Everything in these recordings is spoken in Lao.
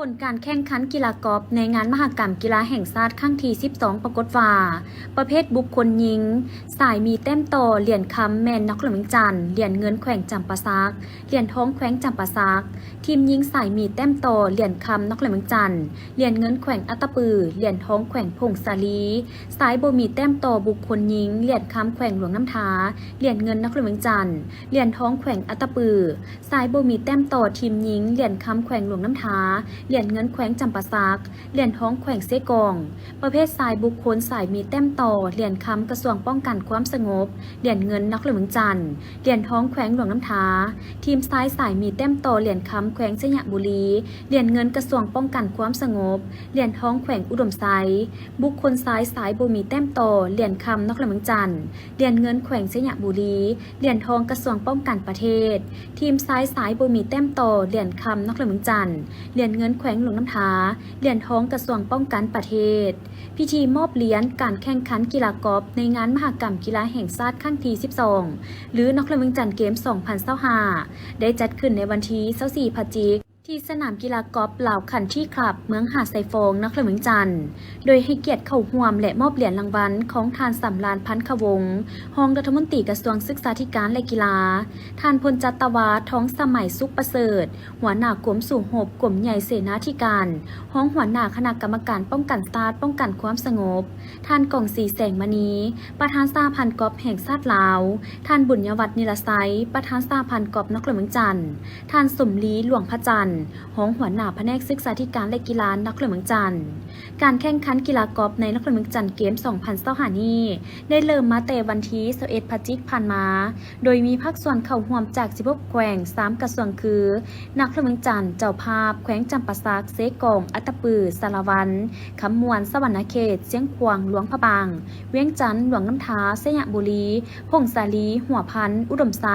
ຜົນການແຂ່ງຂັນກິລາກອບໃນງານມະຫະກຳກິລາແຫ່ງຊາດຄັ້ງທີສິບສອງ ປາກົດວ່າ ປະເພດບຸກຄົນຍິງ ສາຍມີແຕ້ມຕໍ່ຫຼຽນຄຳແມ່ນນະຄອນຫຼວງວຽງຈັນ, ຫຼຽນເງິນແຂວງຈຳປາສັກ, ຫຼຽນທອງແຂວງຈຳປາສັກ, ທີມຍິງສາຍມີແຕ້ມຕໍ່ຫຼຽນຄຳນະຄອນຫຼວງວຽງຈັນ, ຫຼຽນເງິນແຂວງອັດຕະປື, ຫຼຽນທອງແຂວງຜົ້ງສາລີ, ສາຍບໍ່ມີແຕ້ມຕໍ່ບຸກຄົນຍິງ ຫຼຽນຄຳແຂວງຫຼວງນ້ຳທາ, ຫຼຽນເງິນນະຄອນຫຼວງວຽງຈັນ, ຫຼຽນທອງແຂວງອັດຕະປື, ສາຍບໍ່ມີແຕ້ມຕໍ່ທີມຍິງ ຫຼຽນຄຳແຂວງຫຼວງນ້ຳທາ, ຫຼຽນເງິນແຂວງຈຳປາສັກ, ຫຼຽນທອງແຂວງເຊກອງ. ປະເພດຊາຍບຸກຄົນ ສາຍມີແຕ້ມຕໍ່ຫຼຽນຄຳກະຊວງປ້ອງກັນຄວາມສະຫງົບ, ຫຼຽນເງິນນະຄອນຫຼວງວຽງຈັນ, ຫຼຽນທອງແຂວງຫຼວງນ້ຳທາ, ທີມຊາຍສາຍມີແຕ້ມຕໍ່ຫຼຽນຄຳແຂວງໄຊຍະບູລີ, ຫຼຽນເງິນກະຊວງປ້ອງກັນຄວາມສະຫງົບ, ຫຼຽນທອງແຂວງອຸດົມໄຊ. ບຸກຄົນຊາຍ ສາຍບໍ່ມີແຕ້ມຕໍ່ຫຼຽນຄຳນະຄອນຫຼວງວຽງຈັນ, ຫຼຽນເງິນແຂວງໄຊຍະບູລີ, ຫຼຽນທອງກະຊວງປ້ອງກັນປະເທດ. ທີມຊາຍ ສາຍບໍ່ມີແຕ້ມຕໍ່ຫຼຽນຄຳນະຄອນຫຼວງວຽງຈັນ, ຫຼຽນເງິນແຂວງຫຼວງນ້ຳທາ, ຫຼຽນທອງກະຊວງປ້ອງກັນປະເທດ. ພິທີມອບຫຼຽນການແຂ່ງຂັນກິລາກອບໃນງານມະຫະກຳກິລາແຫ່ງຊາດຄັ້ງທີສິບສອງ ຫຼື ນະຄອນຫຼວງວຽງຈັນເກມສອງພັນຊາວຫ້າ ໄດ້ຈັດຂຶ້ນໃນວັນທີຊາວສີ່ ພະຈິກ ທີ່ສະໜາມກິລາກອບລາວຄັນທຣີຄລັບ ເມືອງຫາດຊາຍຟອງ ນະຄອນຫຼວງວຽງຈັນ, ໂດຍໃຫ້ກຽດເຂົ້າຮ່ວມ ແລະ ມອບຫຼຽນລາງວັນຂອງທ່ານ ສຳລານ ພັນຄະວົງ ຮອງລັດຖະມົນຕີກະຊວງສຶກສາທິການ ແລະ ກິລາ, ທ່ານ ພົນຈັດຕະວາ ທອງສະໄໝສຸກປະເສີດ ຫົວໜ້າກົມສູ້ຮົບ ກົມໃຫຍ່ເສນາທິການ, ຮອງຫົວໜ້າຄະນະກຳມະການປ້ອງກັນຊາດ ປ້ອງກັນຄວາມສະຫງົບ, ທ່ານ ກອງສີ ແສງມະນີ ປະທານສະຫະພັນກອບແຫ່ງຊາດລາວ, ທ່ານ ບຸນຍະວັດ ນິລະໄຊ ປະທານສະຫະພັນກອບນະຄອນຫຼວງວຽງຈັນ, ທ່ານ ສົມລີ ຫຼວງພະຈັນ ຮອງຫົວໜ້າພະແນກສຶກສາທິການ ແລະ ກິລານະຄອນຫຼວງວຽງຈັນ. ການແຂ່ງຂັນກິລາກອບໃນນະຄອນຫຼວງວຽງຈັນເກມສອງພັນຊາວຫ້ານີ້ ໄດ້ເລີ່ມມາແຕ່ວັນທີຊາວເອັດ ພະຈິກຜ່ານມາ, ໂດຍມີພາກສ່ວນເຂົ້າຮ່ວມຈາກສິບຫົກແຂວງ ສາມກະຊວງຄື ນະຄອນຫຼວງວຽງຈັນເຈົ້າພາບ, ແຂວງຈຳປາສັກ, ເຊກອງ, ອັດຕະປື, ສາລະວັນ, ຄຳມ່ວນ, ສະຫວັນນະເຂດ, ຊຽງຂວາງ, ຫຼວງພະບາງ, ວຽງຈັນ, ຫຼວງນ້ຳທາ, ໄຊຍະບູລີ, ຜົ້ງສາລີ, ຫົວພັນ, ອຸດົມໄຊ,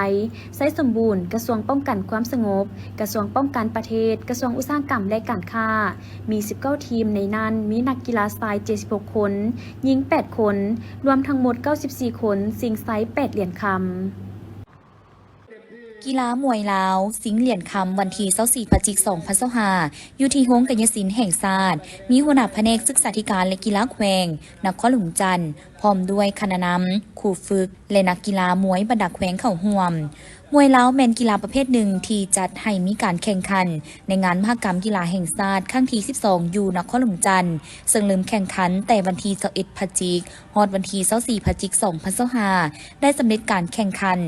ໄຊສົມບູນ, ກະຊວງປ້ອງກັນຄວາມສະຫງົບ, ກະຊວງປ້ອງກັນປະເທດ, ກະຊວງອຸດສາຫະກຳ ແລະ ການຄ້າ. ມີສິບເກົ້າທີມ, ໃນນັ້ນມີນັກກິລາຊາຍເຈັດສິບຫົກຄົນ, ຍິງແປດຄົນ, ລວມທັງໝົດເກົ້າສິບສີ່ຄົນ, ຊິງໄຊແປດຫຼຽນຄຳ. ກິລາມວຍລາວ ຊິງຫຼຽນຄຳວັນທີຊາວສີ່ ພະຈິກ ສອງພັນຊາວຫ້າ ຢູ່ທີ່ໂຮງກາຍະສິນແຫ່ງຊາດ, ມີຫົວໜ້າພະແນກສຶກສາທິການ ແລະ ກິລາແຂວງນະຄອນຫຼວງວຽງຈັນ ພ້ອມດ້ວຍຄະນະນຳ, ຄູຝຶກ ແລະ ນັກກິລາມວຍບັນດາແຂວງເຂົ້າຮ່ວມ. ມວຍລາວແມ່ນກິລາປະເພດໜຶ່ງທີ່ຈັດໃຫ້ມີການແຂ່ງຂັນໃນງານມະຫະກຳກິລາແຫ່ງຊາດຄັ້ງທີສິບສອງ ຢູ່ນະຄອນຫຼວງວຽງຈັນ, ເຊິ່ງເລີ່ມແຂ່ງຂັນແຕ່ວັນທີຊາວເອັດ ພະຈິກ ຮອດວັນທີຊາວສີ່ ພະຈິກ ສອງພັນຊາວຫ້າ ໄດ້ສຳເລັດການແຂ່ງຂັນ.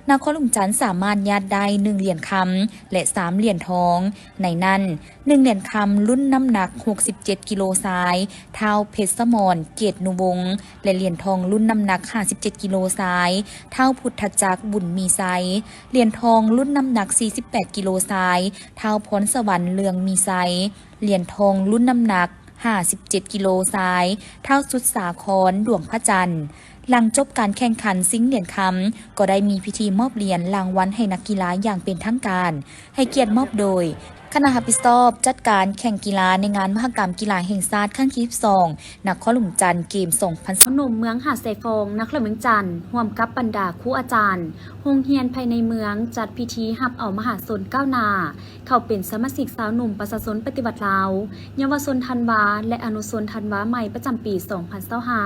ນະຄອນຫຼວງວຽງຈັນສາມາດຍາດໄດ້ໜຶ່ງຫຼຽນຄຳ ແລະ ສາມຫຼຽນທອງ, ໃນນັ້ນ ໜຶ່ງຫຼຽນຄຳລຸ້ນນ້ຳໜັກຫົກສິບເຈັດກິໂລຊາຍ ທ້າວ ເພັດສະໝອນ ເກດນຸວົງ ແລະ ຫຼຽນທອງລຸ້ນນ້ຳໜັກຫ້າສິບເຈັດກິໂລຊາຍ ທ້າວ ພຸດທະຈັກ ບຸນມີໄຊ, ຫຼຽນທອງລຸ້ນນ້ຳໜັກສີ່ສິບແປດກິໂລຊາຍ ທ້າວ ພອນສະຫວັນ ເລື່ອງມີໄຊ, ຫຼຽນທອງລຸ້ນນ້ຳໜັກຫ້າສິບເຈັດກິໂລຊາຍ ທ້າວ ສຸດສາຄອນ ດວງພະຈັນ. ຫຼັງຈົບການແຂ່ງຂັນຊິງຫຼຽນຄຳ ກໍໄດ້ມີພິທີມອບຫຼຽນລາງວັນໃຫ້ນັກກິລາຢ່າງເປັນທາງການ, ໃຫ້ກຽດມອບໂດຍ ຄະນະຮັບຜິດຊອບຈັດການແຂ່ງກິລາໃນງານມະຫະກຳກິລາແຫ່ງຊາດຄັ້ງທີສິບສອງ ນະຄອນຫຼວງວຽງຈັນ ເກມສອງພັນຊາວ ເຊົາໜຸ່ມເມືອງຫາດຊາຍຟອງ ນະຄອນຫຼວງວຽງຈັນ ຮ່ວມກັບບັນດາຄູອາຈານ ໂຮງຮຽນພາຍໃນເມືອງ ຈັດພິທີຮັບເອົາມະຫາຊົນກ້າວໜ້າ ເຂົ້າເປັນສະມາຊິກຊາວໜຸ່ມປະຊາຊົນປະຕິວັດລາວ ເຍົາວະຊົນທັນວາ ແລະ ອະນຸຊົນທັນວາໃໝ່ ປະຈຳປີສອງພັນຊາວຫ້າ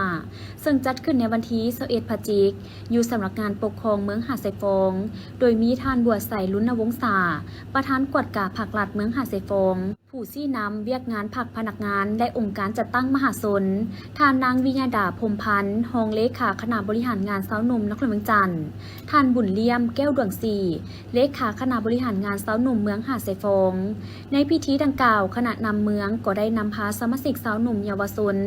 ເຊິ່ງຈັດຂຶ້ນໃນວັນທີຊາວເອັດ ພະຈິກ ຢູ່ສຳນັກງານປົກຄອງເມືອງຫາດຊາຍຟອງ, ໂດຍມີທ່ານ ບົວໄຊ ລຸນນະວົງສາ ປະທານກວດກາພັກລັດເມືອງຫາດຊາຍຟອງ, ຜູ້ຊີ້ນຳວຽກງານພັກພະນັກງານ ແລະ ອົງການຈັດຕັ້ງມະຫາຊົນ, ທ່ານນາງ ວິຍາດາ ພົມພັນ ຮອງເລຂາຄະນະບໍລິຫານງານຊາວໜຸ່ມນະຄອນຫຼວງວຽງຈັນ, ທ່ານ ບຸນລ້ຽມ ແກ້ວດວງສີ ເລຂາຄະນະບໍລິຫານງານຊາວໜຸ່ມເມືອງຫາດຊາຍຟອງ. ໃນພິທີດັ່ງກ່າວ, ຄະນະນຳເມືອງກໍໄດ້ນຳພາສະມາຊິກຊາວໜຸ່ມເຍົາວະຊົນ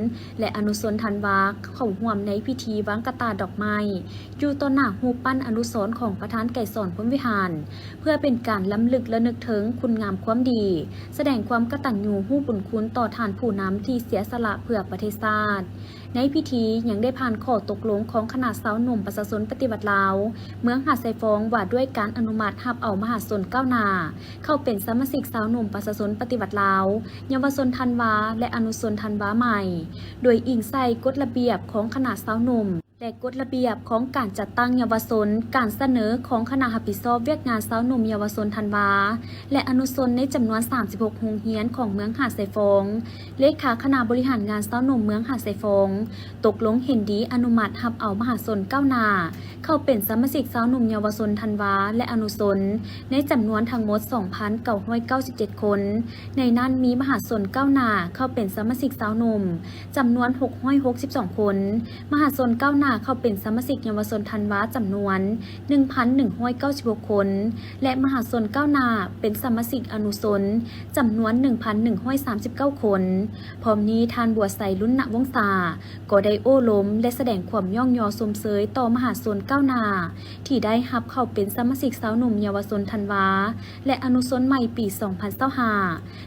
ແລະ ອະນຸຊົນທັນວາ ເຂົ້າຮ່ວມໃນພິທີວາງກະຕ່າດອກໄມ້ ຢູ່ຕໍ່ໜ້າຮູບປັ້ນອະນຸສອນຂອງປະທານໄກສອນ ພົມວິຫານ ເພື່ອເປັນການລຳລຶກລະນຶກເຖິງຄຸນງາມຄວາມດີ, ສະແດງຄວາມກະຕັນຍູຮູ້ບຸນຄຸນຕໍ່ທ່ານຜູ້ນຳທີ່ເສຍສະຫຼະເພື່ອປະເທດຊາດ. ໃນພິທີຍັງໄດ້ຜ່ານຂໍ້ຕົກລົງຂອງຄະນະຊາວໜຸ່ມປະຊາຊົນປະຕິວັດລາວ ເມືອງຫາດຊາຍຟອງ ວ່າດ້ວຍການອະນຸມັດຮັບເອົາມະຫາຊົນກ້າວໜ້າ ເຂົ້າເປັນສະມາຊິກຊາວໜຸ່ມປະຊາຊົນປະຕິວັດລາວ ເຍົາວະຊົນທັນວາ ແລະ ອະນຸຊົນທັນວາໃໝ່ ໂດຍອີງໃສ່ກົດລະບຽບຂອງຄະນະຊາວໜຸ່ມ ແລະ ກົດລະບຽບຂອງການຈັດຕັ້ງເຍົາວະຊົນ, ການສະເໜີຂອງຄະນະຮັບຜິດຊອບວຽກງານຊາວໜຸ່ມເຍົາວະຊົນທັນວາ ແລະ ອະນຸຊົນໃນຈຳນວນສາມສິບຫົກໂຮງຮຽນຂອງເມືອງຫາດຊາຍຟອງ, ເລຂາຄະນະບໍລິຫານງານຊາວໜຸ່ມເມືອງຫາດຊາຍຟອງ ຕົກລົງເຫັນດີອະນຸມັດຮັບເອົາມະຫາຊົນກ້າວໜ້າ ເຂົ້າເປັນສະມາຊິກຊາວໜຸ່ມເຍົາວະຊົນທັນວາ ແລະ ອະນຸຊົນ ໃນຈຳນວນທັງໝົດສອງພັນເກົ້າຮ້ອຍເກົ້າສິບເຈັດຄົນ. ໃນນັ້ນມີມະຫາຊົນກ້າວໜ້າເຂົ້າເປັນສະມາຊິກຊາວໜຸ່ມ ຈຳນວນຫົກຮ້ອຍຫົກສິບສອງຄົນ, ມະຫາຊົນກ້າວໜ້າເຂົ້າເປັນສະມາຊິກເຍົາວະຊົນທັນວາ ຈຳນວນໜຶ່ງພັນໜຶ່ງຮ້ອຍເກົ້າສິບຫົກຄົນ ແລະ ມະຫາຊົນກ້າວໜ້າເປັນສະມາຊິກອະນຸຊົນ ຈຳນວນໜຶ່ງພັນໜຶ່ງຮ້ອຍສາມສິບເກົ້າຄົນ. ພ້ອມນີ້ ທ່ານ ບົວໄຊ ລຸນນະວົງສາ ກໍໄດ້ໂອ້ລົມ ແລະ ສະແດງຄວາມຍ້ອງຍໍຊົມເຊີຍຕໍ່ມະຫາຊົນກ້າວໜ້າ ທີ່ໄດ້ຮັບເຂົ້າເປັນສະມາຊິກຊາວໜຸ່ມເຍົາວະຊົນທັນວາ ແລະ ອະນຸຊົນໃໝ່ປີສອງພັນຊາວຫ້າ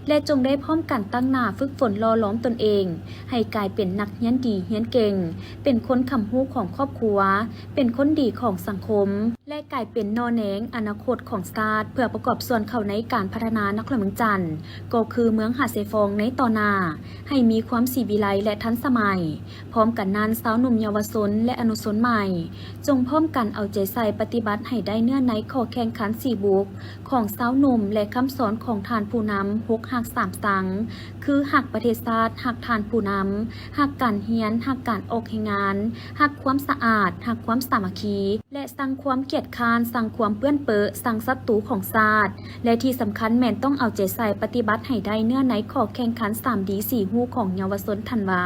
ແລະ ຈົ່ງໄດ້ພ້ອມກັນຕັ້ງໜ້າຝຶກຝົນຫຼໍ່ຫຼອມຕົນເອງ ໃຫ້ກາຍເປັນນັກຮຽນດີຮຽນເກັ່ງ, ເປັນຄົນຄຳຮູ້ຂອງຄອບຄົວ, ເປັນຄົນດີຂອງສັງຄົມ ແລະ ກາຍເປັນໜໍ່ແໜງອະນາຄົດຂອງຊາດ ເພື່ອປະກອບສ່ວນເຂົ້າໃນການພັດທະນານະຄອນຫຼວງວຽງຈັນ ກໍຄືເມືອງຫາດຊາຍຟອງໃນຕໍ່ໜ້າ ໃຫ້ມີຄວາມສີວິໄລ ແລະ ທັນສະໄໝ. ພ້ອມກັນນັ້ນ, ຊາວໜຸ່ມເຍົາວະຊົນ ແລະ ອະນຸຊົນໃໝ່ ຈົ່ງພ້ອມກັນເອົາໃຈໃສ່ປະຕິບັດໃຫ້ໄດ້ເນື້ອໃນຂໍ້ແຂ່ງຂັນສີ່ບຸກ ຂອງຊາວໜຸ່ມ ແລະ ຄຳສອນຂອງທ່ານຜູ້ນຳຫົກຮັກສາມສັງ ຄື ຮັກປະເທດຊາດ, ຮັກທ່ານຜູ້ນຳ, ຮັກການຮຽນ, ຮັກການອອກແຮງງານ, ຮັກຄວາມສະອາດ, ຮັກຄວາມສາມັກຄີ ແລະ ຊັງຄວາມກຽດຄ້ານ, ຊັງຄວາມເປື້ອນເປິ, ຊັງສັດຕູຂອງຊາດ ແລະ ທີ່ສຳຄັນແມ່ນຕ້ອງເອົາໃຈໃສ່ປະຕິບັດໃຫ້ໄດ້ເນື້ອໃນຂໍ້ແຂ່ງຂັນສາມດີສີ່ຮູ້ຂອງເຍົາວະຊົນທັນວາ.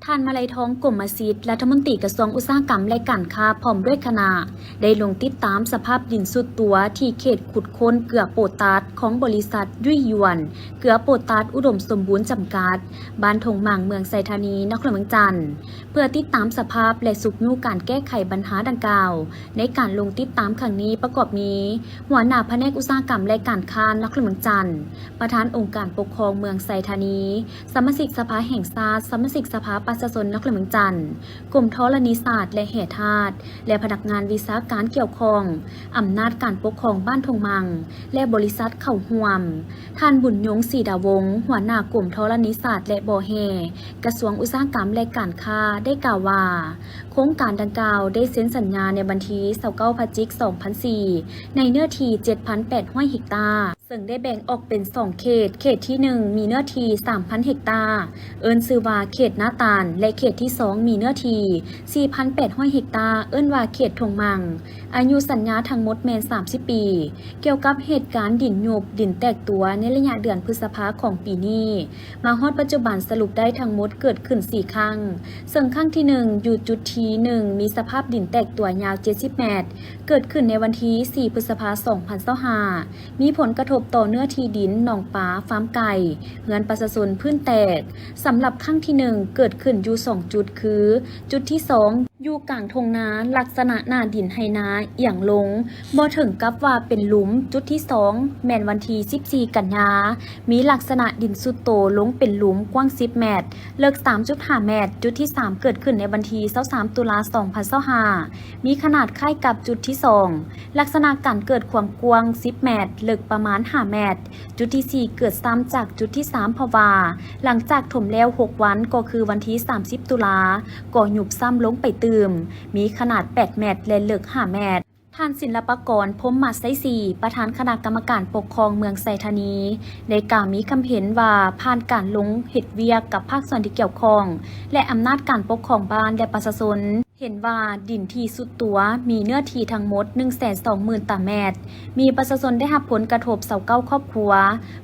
ທ່ານ ມະໄລທອງ ກົມມະສິດ ລັດຖະມົນຕີກະຊວງອຸດສາຫະກຳ ແລະ ການຄ້າ ພ້ອມດ້ວຍຄະນະ ໄດ້ລົງຕິດຕາມສະພາບດິນຊຸດຕົວທີ່ເຂດຂຸດຄົ້ນເກືອໂປຕາດຂອງບໍລິສັດ ຍຸ້ຍຢວນ ເກືອໂປຕາດອຸດົມສົມບູນ ຈຳກັດ ບ້ານທົ່ງໝາງ ເມືອງໄຊທານີ ນະຄອນຫຼວງວຽງຈັນ ເພື່ອຕິດຕາມສະພາບ ແລະ ຊຸກຍູ້ການແກ້ໄຂບັນຫາດັ່ງກ່າວ. ໃນການລົງຕິດຕາມຄັ້ງນີ້ປະກອບມີ ຫົວໜ້າພະແນກອຸດສາຫະກຳ ແລະ ການຄ້າ ນະຄອນຫຼວງວຽງຈັນ, ປະທານອົງການປົກຄອງເມືອງໄຊທານີ, ສະມາຊິກສະພາແຫ່ງຊາດ, ສະມາຊິກສະພາປະຊາຊົນນະຄອນຫຼວງວຽງຈັນ, ກົມທໍລະນີສາດ ແລະ ແຮ່ທາດ ແລະ ພະນັກງານວິຊາການກ່ຽວຂ້ອງ, ອຳນາດການປົກຄອງບ້ານທົ່ງໝາງ ແລະ ບໍລິສັດເຂົ້າຮ່ວມ. ທ່ານ ບຸນຍົງ ສີດາວົງ ຫົວໜ້າກົມທໍລະນີສາດ ແລະ ບໍ່ແຮ່ ກະຊວງອຸດສາຫະກຳ ແລະ ການຄ້າ ໄດ້ກ່າວວ່າ ໂຄງການດັ່ງກ່າວໄດ້ເຊັນສັນຍາໃນວັນທີຊາວເກົ້າ ພະຈິກ ສອງພັນສີ່ ໃນເນື້ອທີ່ເຈັດພັນແປດຮ້ອຍເຮັກຕາ, ເຊິ່ງໄດ້ແບ່ງອອກເປັນສອງເຂດ, ເຂດທີໜຶ່ງ ມີເນື້ອທີ່ສາມພັນເຮັກຕາ ເອີ້ນຊື່ວ່າເຂດນາຕານ ແລະ ເຂດທີສອງ ມີເນື້ອທີ່ສີ່ພັນແປດຮ້ອຍເຮັກຕາ ເອີ້ນວ່າເຂດທົ່ງໝາງ. ອາຍຸສັນຍາທັງໝົດແມ່ນສາມສິບປີ. ກ່ຽວກັບເຫດການດິນຍຸບ, ດິນແຕກຕົວໃນໄລຍະເດືອນພຶດສະພາຂອງປີນີ້ ມາຮອດປັດຈຸບັນສະຫຼຸບໄດ້ທັງໝົດເກີດຂຶ້ນສີ່ຄັ້ງ, ເຊິ່ງຄັ້ງທີໜຶ່ງ ຢູ່ຈຸດທີໜຶ່ງ ມີສະພາບດິນແຕກຕົວຍາວເຈັດສິບແມັດ, ເກີດຂຶ້ນໃນວັນທີສີ່ ພຶດສະພາ ສອງພັນຊາວຫ້າ ມີຜົນກະທົບຕໍ່ເນື້ອທີ່ດິນໜອງປາ, ຟາມໄກ່, ເຮືອນປະຊາຊົນພື້ນແຕກ. ສຳລັບຄັ້ງທີໜຶ່ງ ເກີດຂຶ້ນຢູ່ສອງຈຸດ ຄື ຈຸດທີສອງ ຢູ່ກາງທົ່ງນາ ລັກສະນະໜ້າດິນໄຮ່ນາອຽງລົງ ບໍ່ເຖິງກັບວ່າເປັນຫຼຸມ. ຈຸດທີສອງ ແມ່ນວັນທີສິບສີ່ ກັນຍາ ມີລັກສະນະດິນຊຸດໂຕລົງເປັນຫຼຸມກວ້າງສິບແມັດ, ເລິກສາມຈຸດຫ້າແມັດ. ຈຸດທີສາມ ເກີດຂຶ້ນໃນວັນທີຊາວສາມ ຕຸລາ ສອງພັນຊາວຫ້າ ມີຂະໜາດຄ້າຍກັບຈຸດທີສອງ ລັກສະນະການເກີດຄວາມກວ້າງສິບແມັດ, ເລິກປະມານຫ້າແມັດ. ຈຸດທີສີ່ ເກີດຊ້ຳຈາກຈຸດທີສາມ ເພາະວ່າຫຼັງຈາກຖົມແລ້ວຫົກວັນ ກໍຄືວັນທີສາມສິບ ຕຸລາ ກໍຍຸບຊ້ຳລົງໄປຕື່ມ, ມີຂະໜາດແປດແມັດ ແລະ ເລິກຫ້າແມັດ. ທ່ານ ສິນລະປະກອນ ພົມມະໄຊສີ ປະທານຄະນະກຳມະການປົກຄອງເມືອງໄຊທານີ ໄດ້ກ່າວມີຄຳເຫັນວ່າ ຜ່ານການລົງເຮັດວຽກກັບພາກສ່ວນທີ່ກ່ຽວຂ້ອງ ແລະ ອຳນາດການປົກຄອງບ້ານ ແລະ ປະຊາຊົນ ເຫັນວ່າດິນທີ່ຊຸດຕົວມີເນື້ອທີ່ທັງໝົດໜຶ່ງແສນສອງໝື່ນຕາແມັດ, ມີປະຊາຊົນໄດ້ຮັບຜົນກະທົບຊາວເກົ້າຄອບຄົວ,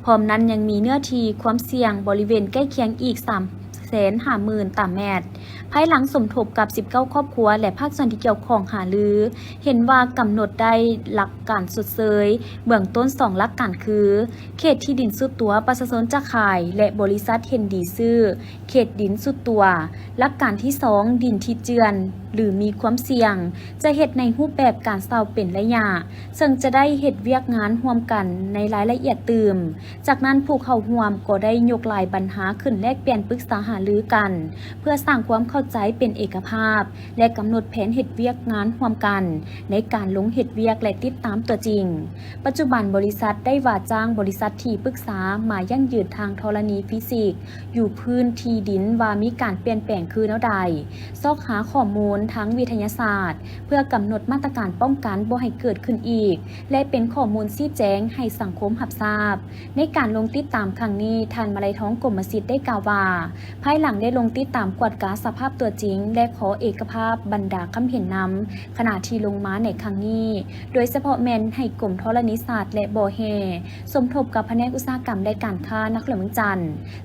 ພ້ອມນັ້ນຍັງມີເນື້ອທີ່ຄວາມສ່ຽງບໍລິເວນໃກ້ຄຽງອີກສາມແສນຫ້າໝື່ນຕາແມັດ. ພາຍຫຼັງສົມທົບກັບສິບເກົ້າຄອບຄົວ ແລະ ພາກສ່ວນທີ່ກ່ຽວຂ້ອງຫາລື, ເຫັນວ່າກຳນົດໄດ້ຫຼັກການຊົດເຊີຍເບື້ອງຕົ້ນສອງຫຼັກການຄື ເຂດທີ່ດິນຊຸດຕົວປະຊາຊົນຈະຂາຍ ແລະ ບໍລິສັດເຫັນດີຊື້, ເຂດດິນຊຸດຕົວ. ຫຼັກການທີສອງ ດິນທີ່ເຈື່ອນ ຫຼື ມີຄວາມສ່ຽງ ຈະເຮັດໃນຮູບແບບການເຊົ່າເປັນໄລຍະ, ເຊິ່ງຈະໄດ້ເຮັດວຽກງານຮ່ວມກັນໃນລາຍລະອຽດຕື່ມ. ຈາກນັ້ນຜູ້ເຂົ້າຮ່ວມກໍໄດ້ຍົກລາຍບັນຫາຂຶ້ນແລກປ່ຽນປຶກສາຫາ າລືກັນ ເພື່ອສ້າງຄວາມເຂົ້າໃຈເປັນເອກະພາບ ແລະ ກຳນົດແຜນເຮັດວຽກງານຮ່ວມກັນ ໃນການລົງເຮັດວຽກ ແລະ ຕິດຕາມຕົວຈິງ. ປັດຈຸບັນບໍລິສັດໄດ້ວ່າຈ້າງບໍລິສັດທີ່ປຶກສາມາຢັ້ງຢືນທາງທໍລະນີຟີຊິກ ຢູ່ພື້ນທີ່ດິນວ່າມີການປ່ຽນແປງຄືແນວໃດ, ຊອກຫາຂໍ້ມູນທາງວິທະຍາສາດ ເພື່ອກຳນົດມາດຕະການປ້ອງກັນບໍ່ໃຫ້ເກີດຂຶ້ນອີກ ແລະ ເປັນຂໍ້ມູນຊີ້ແຈງໃຫ້ສັງຄົມຮັບຊາບ. ໃນການລົງຕິດຕາມຄັ້ງນີ້, ທ່ານ ມາໄລທອງ ກົມມະສິດ ໄດ້ກ່າວວ່າ, ພາຍຫຼັງໄດ້ລົງຕິດຕາມກວດກາສະພາບຕົວຈິງ ແລະ ຂໍເອກະພາບບັນດາຄຳເຫັນນຳ ຂະນະທີ່ລົງມາໃນຄັ້ງນີ້, ໂດຍສະເພາະແມ່ນໃຫ້ກົມທໍລະນີສາດ ແລະ ບໍ່ແຮ່ ສົມທົບກັບພະແນກອຸດສາຫະກຳ ແລະ ການຄ້ານະຄອນຫຼວງວຽງຈັນ,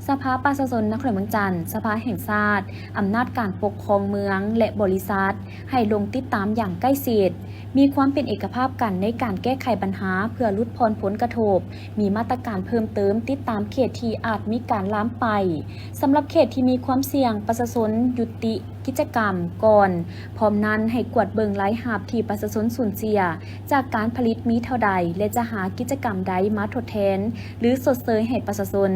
ສະພາປະຊາຊົນນະຄອນຫຼວງວຽງຈັນ, ສະພາແຫ່ງຊາດ, ອຳນາດການປົກຄອງເມືອງ ແລະ ບໍລິສັດ ໃຫ້ລົງຕິດຕາມຢ່າງໃກ້ຊິດ, ມີຄວາມເປັນເອກະພາບກັນໃນການແກ້ໄຂບັນຫາເພື່ອຫຼຸດຜ່ອນຜົນກະທົບ, ມີມາດຕະການເພີ່ມເຕີມຕິດຕາມເຂດທີ່ອາດມີການລາມໄປ. ສຳລັບເຂດທີ່ມີຄວາມສ່ຽງ, ປະຊາຊົນຍຸຕິ ກິດຈະກຳກ່ອນ, ພ້ອມນັ້ນໃຫ້ກວດເບິ່ງລາຍຮັບທີ່ປະຊາຊົນສູນເສຍຈາກການຜະລິດມີເທົ່າໃດ ແລະ ຈະຫາກິດຈະກຳໃດມາທົດແທນ ຫຼື ຊົດເຊີຍໃຫ້ປະຊາຊົນ.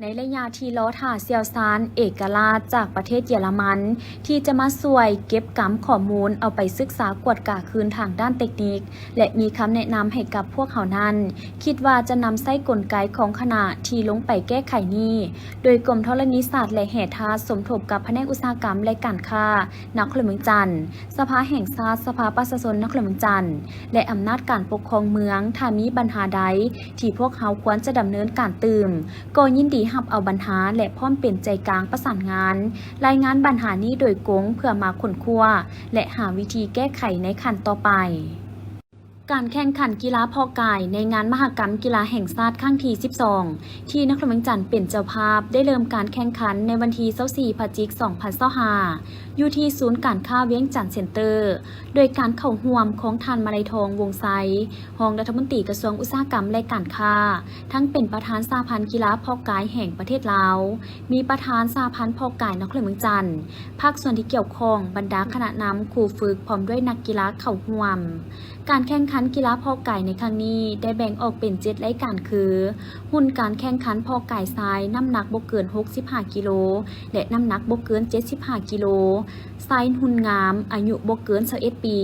ໃນໄລຍະທີ່ລໍຖ້າຊ່ຽວຊານເອກະລາດຈາກປະເທດເຢຍລະມັນ ທີ່ຈະມາຊ່ວຍເກັບກຳຂໍ້ມູນເອົາໄປສຶກສາກວດກາຄືນທາງດ້ານເຕັກນິກ ແລະ ມີຄຳແນະນຳໃຫ້ກັບພວກເຮົານັ້ນ, ຄິດວ່າຈະນຳໃຊ້ກົນໄກຂອງຄະນະທີ່ລົງໄປແກ້ໄຂນີ້ ໂດຍກົມທໍລະນີສາດ ແລະ ແຮ່ທາດ ສົມທົບກັບພະແນກອຸດສາຫະກຳ ແລະ ການຄ້ານະຄອນຫຼວງວຽງຈັນ, ສະພາແຫ່ງຊາດ, ສະພາປະຊາຊົນນະຄອນຫຼວງວຽງຈັນ ແລະ ອຳນາດການປົກຄອງເມືອງ. ຖ້າມີບັນຫາໃດທີ່ພວກເຮົາຄວນຈະດຳເນີນການຕື່ມ, ກໍຍິນດີຮັບເອົາບັນຫາ ແລະ ພ້ອມເປັນໃຈກາງປະສານງານ, ລາຍງານບັນຫານີ້ໂດຍກົງເພື່ອມາຄົ້ນຄວ້າ ແລະ ຫາວິທີແກ້ໄຂໃນຂັ້ນຕໍ່ໄປ. ການແຂ່ງຂັນກິລາເພາະກາຍໃນງານມະຫະກຳກິລາແຫ່ງຊາດຄັ້ງທີສິບສອງ ທີ່ນະຄອນຫຼວງວຽງຈັນເປັນເຈົ້າພາບ ໄດ້ເລີ່ມການແຂ່ງຂັນໃນວັນທີຊາວສີ່ ພະຈິກ ສອງພັນຊາວຫ້າ ຢູ່ທີ່ສູນການຄ້າວຽງຈັນເຊັນເຕີ ໂດຍການເຂົ້າຮ່ວມຂອງທ່ານ ມາໄລທອງ ວົງໄຊ ຮອງລັດຖະມົນຕີກະຊວງອຸດສາຫະກຳ ແລະ ການຄ້າ, ທັງເປັນປະທານສະຫະພັນກິລາເພາະກາຍແຫ່ງປະເທດລາວ, ມີປະທານສະຫະພັນເພາະກາຍນະຄອນຫຼວງວຽງຈັນ, ພາກສ່ວນທີ່ກ່ຽວຂ້ອງ, ບັນດາຄະນະນຳ, ຄູຝຶກ ພ້ອມດ້ວຍນັກກິລາເຂົ້າຮ່ວມ. ການແຂ່ງຂັນກິລາເພາະກາຍໃນຄັ້ງນີ້ໄດ້ແບ່ງອອກເປັນເຈັດລາຍການຄື, ຮຸ່ນການແຂ່ງຂັນເພາະກາຍຊາຍນ້ຳໜັກບໍ່ເກີນຫົກສິບຫ້າກິໂລ ແລະ ນ້ຳໜັກບໍ່ເກີນເຈັດສິບຫ້າກິໂລ, ຊາຍຮຸ່ນງາມອາຍຸບໍ່ເກີນຊາວເອັດປີ,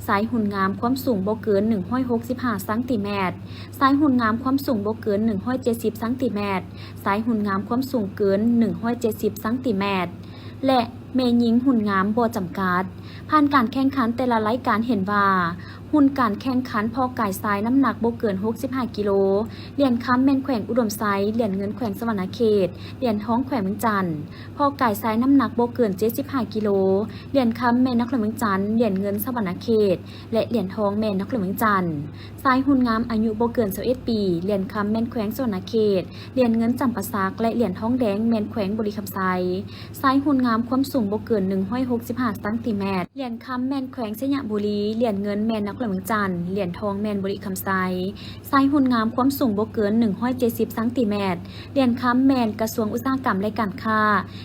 ຊາຍຮຸ່ນງາມຄວາມສູງບໍ່ເກີນໜຶ່ງຮ້ອຍຫົກສິບຫ້າຊັງຕີແມັດ, ຊາຍຮຸ່ນງາມຄວາມສູງບໍ່ເກີນໜຶ່ງຮ້ອຍເຈັດສິບຊັງຕີແມັດ, ຊາຍຮຸ່ນງາມຄວາມສູງເກີນໜຶ່ງຮ້ອຍເຈັດສິບຊັງຕີແມັດ ແລະ ແມ່ຍິງຮຸ່ນງາມບໍ່ຈຳກັດ. ຜ່ານການແຂ່ງຂັນແຕ່ລະລາຍການເຫັນວ່າ, ຮຸ່ນການແຂ່ງຂັນເພາະກາຍຊາຍນ້ຳໜັກບໍ່ເກີນຫົກສິບຫ້າກິໂລ, ຫຼຽນຄຳແມ່ນແຂວງອຸດົມໄຊ, ຫຼຽນເງິນແຂວງສະຫວັນນະເຂດ, ຫຼຽນທອງແຂວງວຽງຈັນ, ເພາະກາຍຊາຍນ້ຳໜັກບໍ່ເກີນເຈັດສິບຫ້າກິໂລ, ຫຼຽນຄຳແມ່ນນະຄອນຫຼວງວຽງຈັນ, ຫຼຽນເງິນສະຫວັນນະເຂດ ແລະ ຫຼຽນທອງແມ່ນນະຄອນຫຼວງວຽງຈັນ, ຊາຍຮຸ່ນງາມອາຍຸບໍ່ເກີນຊາວເອັດປີ, ຫຼຽນຄຳແມ່ນແຂວງສະຫວັນນະເຂດ, ຫຼຽນເງິນຈຳປາສັກ ແລະ ຫຼຽນທອງແດງແມ່ນແຂວງບໍລິຄຳໄຊ. ຊາຍຮຸ່ນງາມຄວາມສູງບໍ່ເກີນໜຶ່ງຮ້ອຍຫົກສິບຫ້າຊັງຕີແມັດ, ຫຼຽນຄຳແມ່ນແຂວງໄຊຍະບູລີ, ຫຼຽນເງິນແມ່ນນະຄອນຫຼວງວຽງຈັນ, ຫຼຽນທອງແມ່ນບໍລິຄຳໄຊ. ຊາຍຮຸ່ນງາມຄວາມສູງບໍ່ເກີນໜຶ່ງຮ້ອຍເຈັດສິບຊັງຕີແມັດ, ຫຼຽນຄຳແມ່ນກະຊວງອຸດສາຫະກຳ ແລະ ການຄ້າ,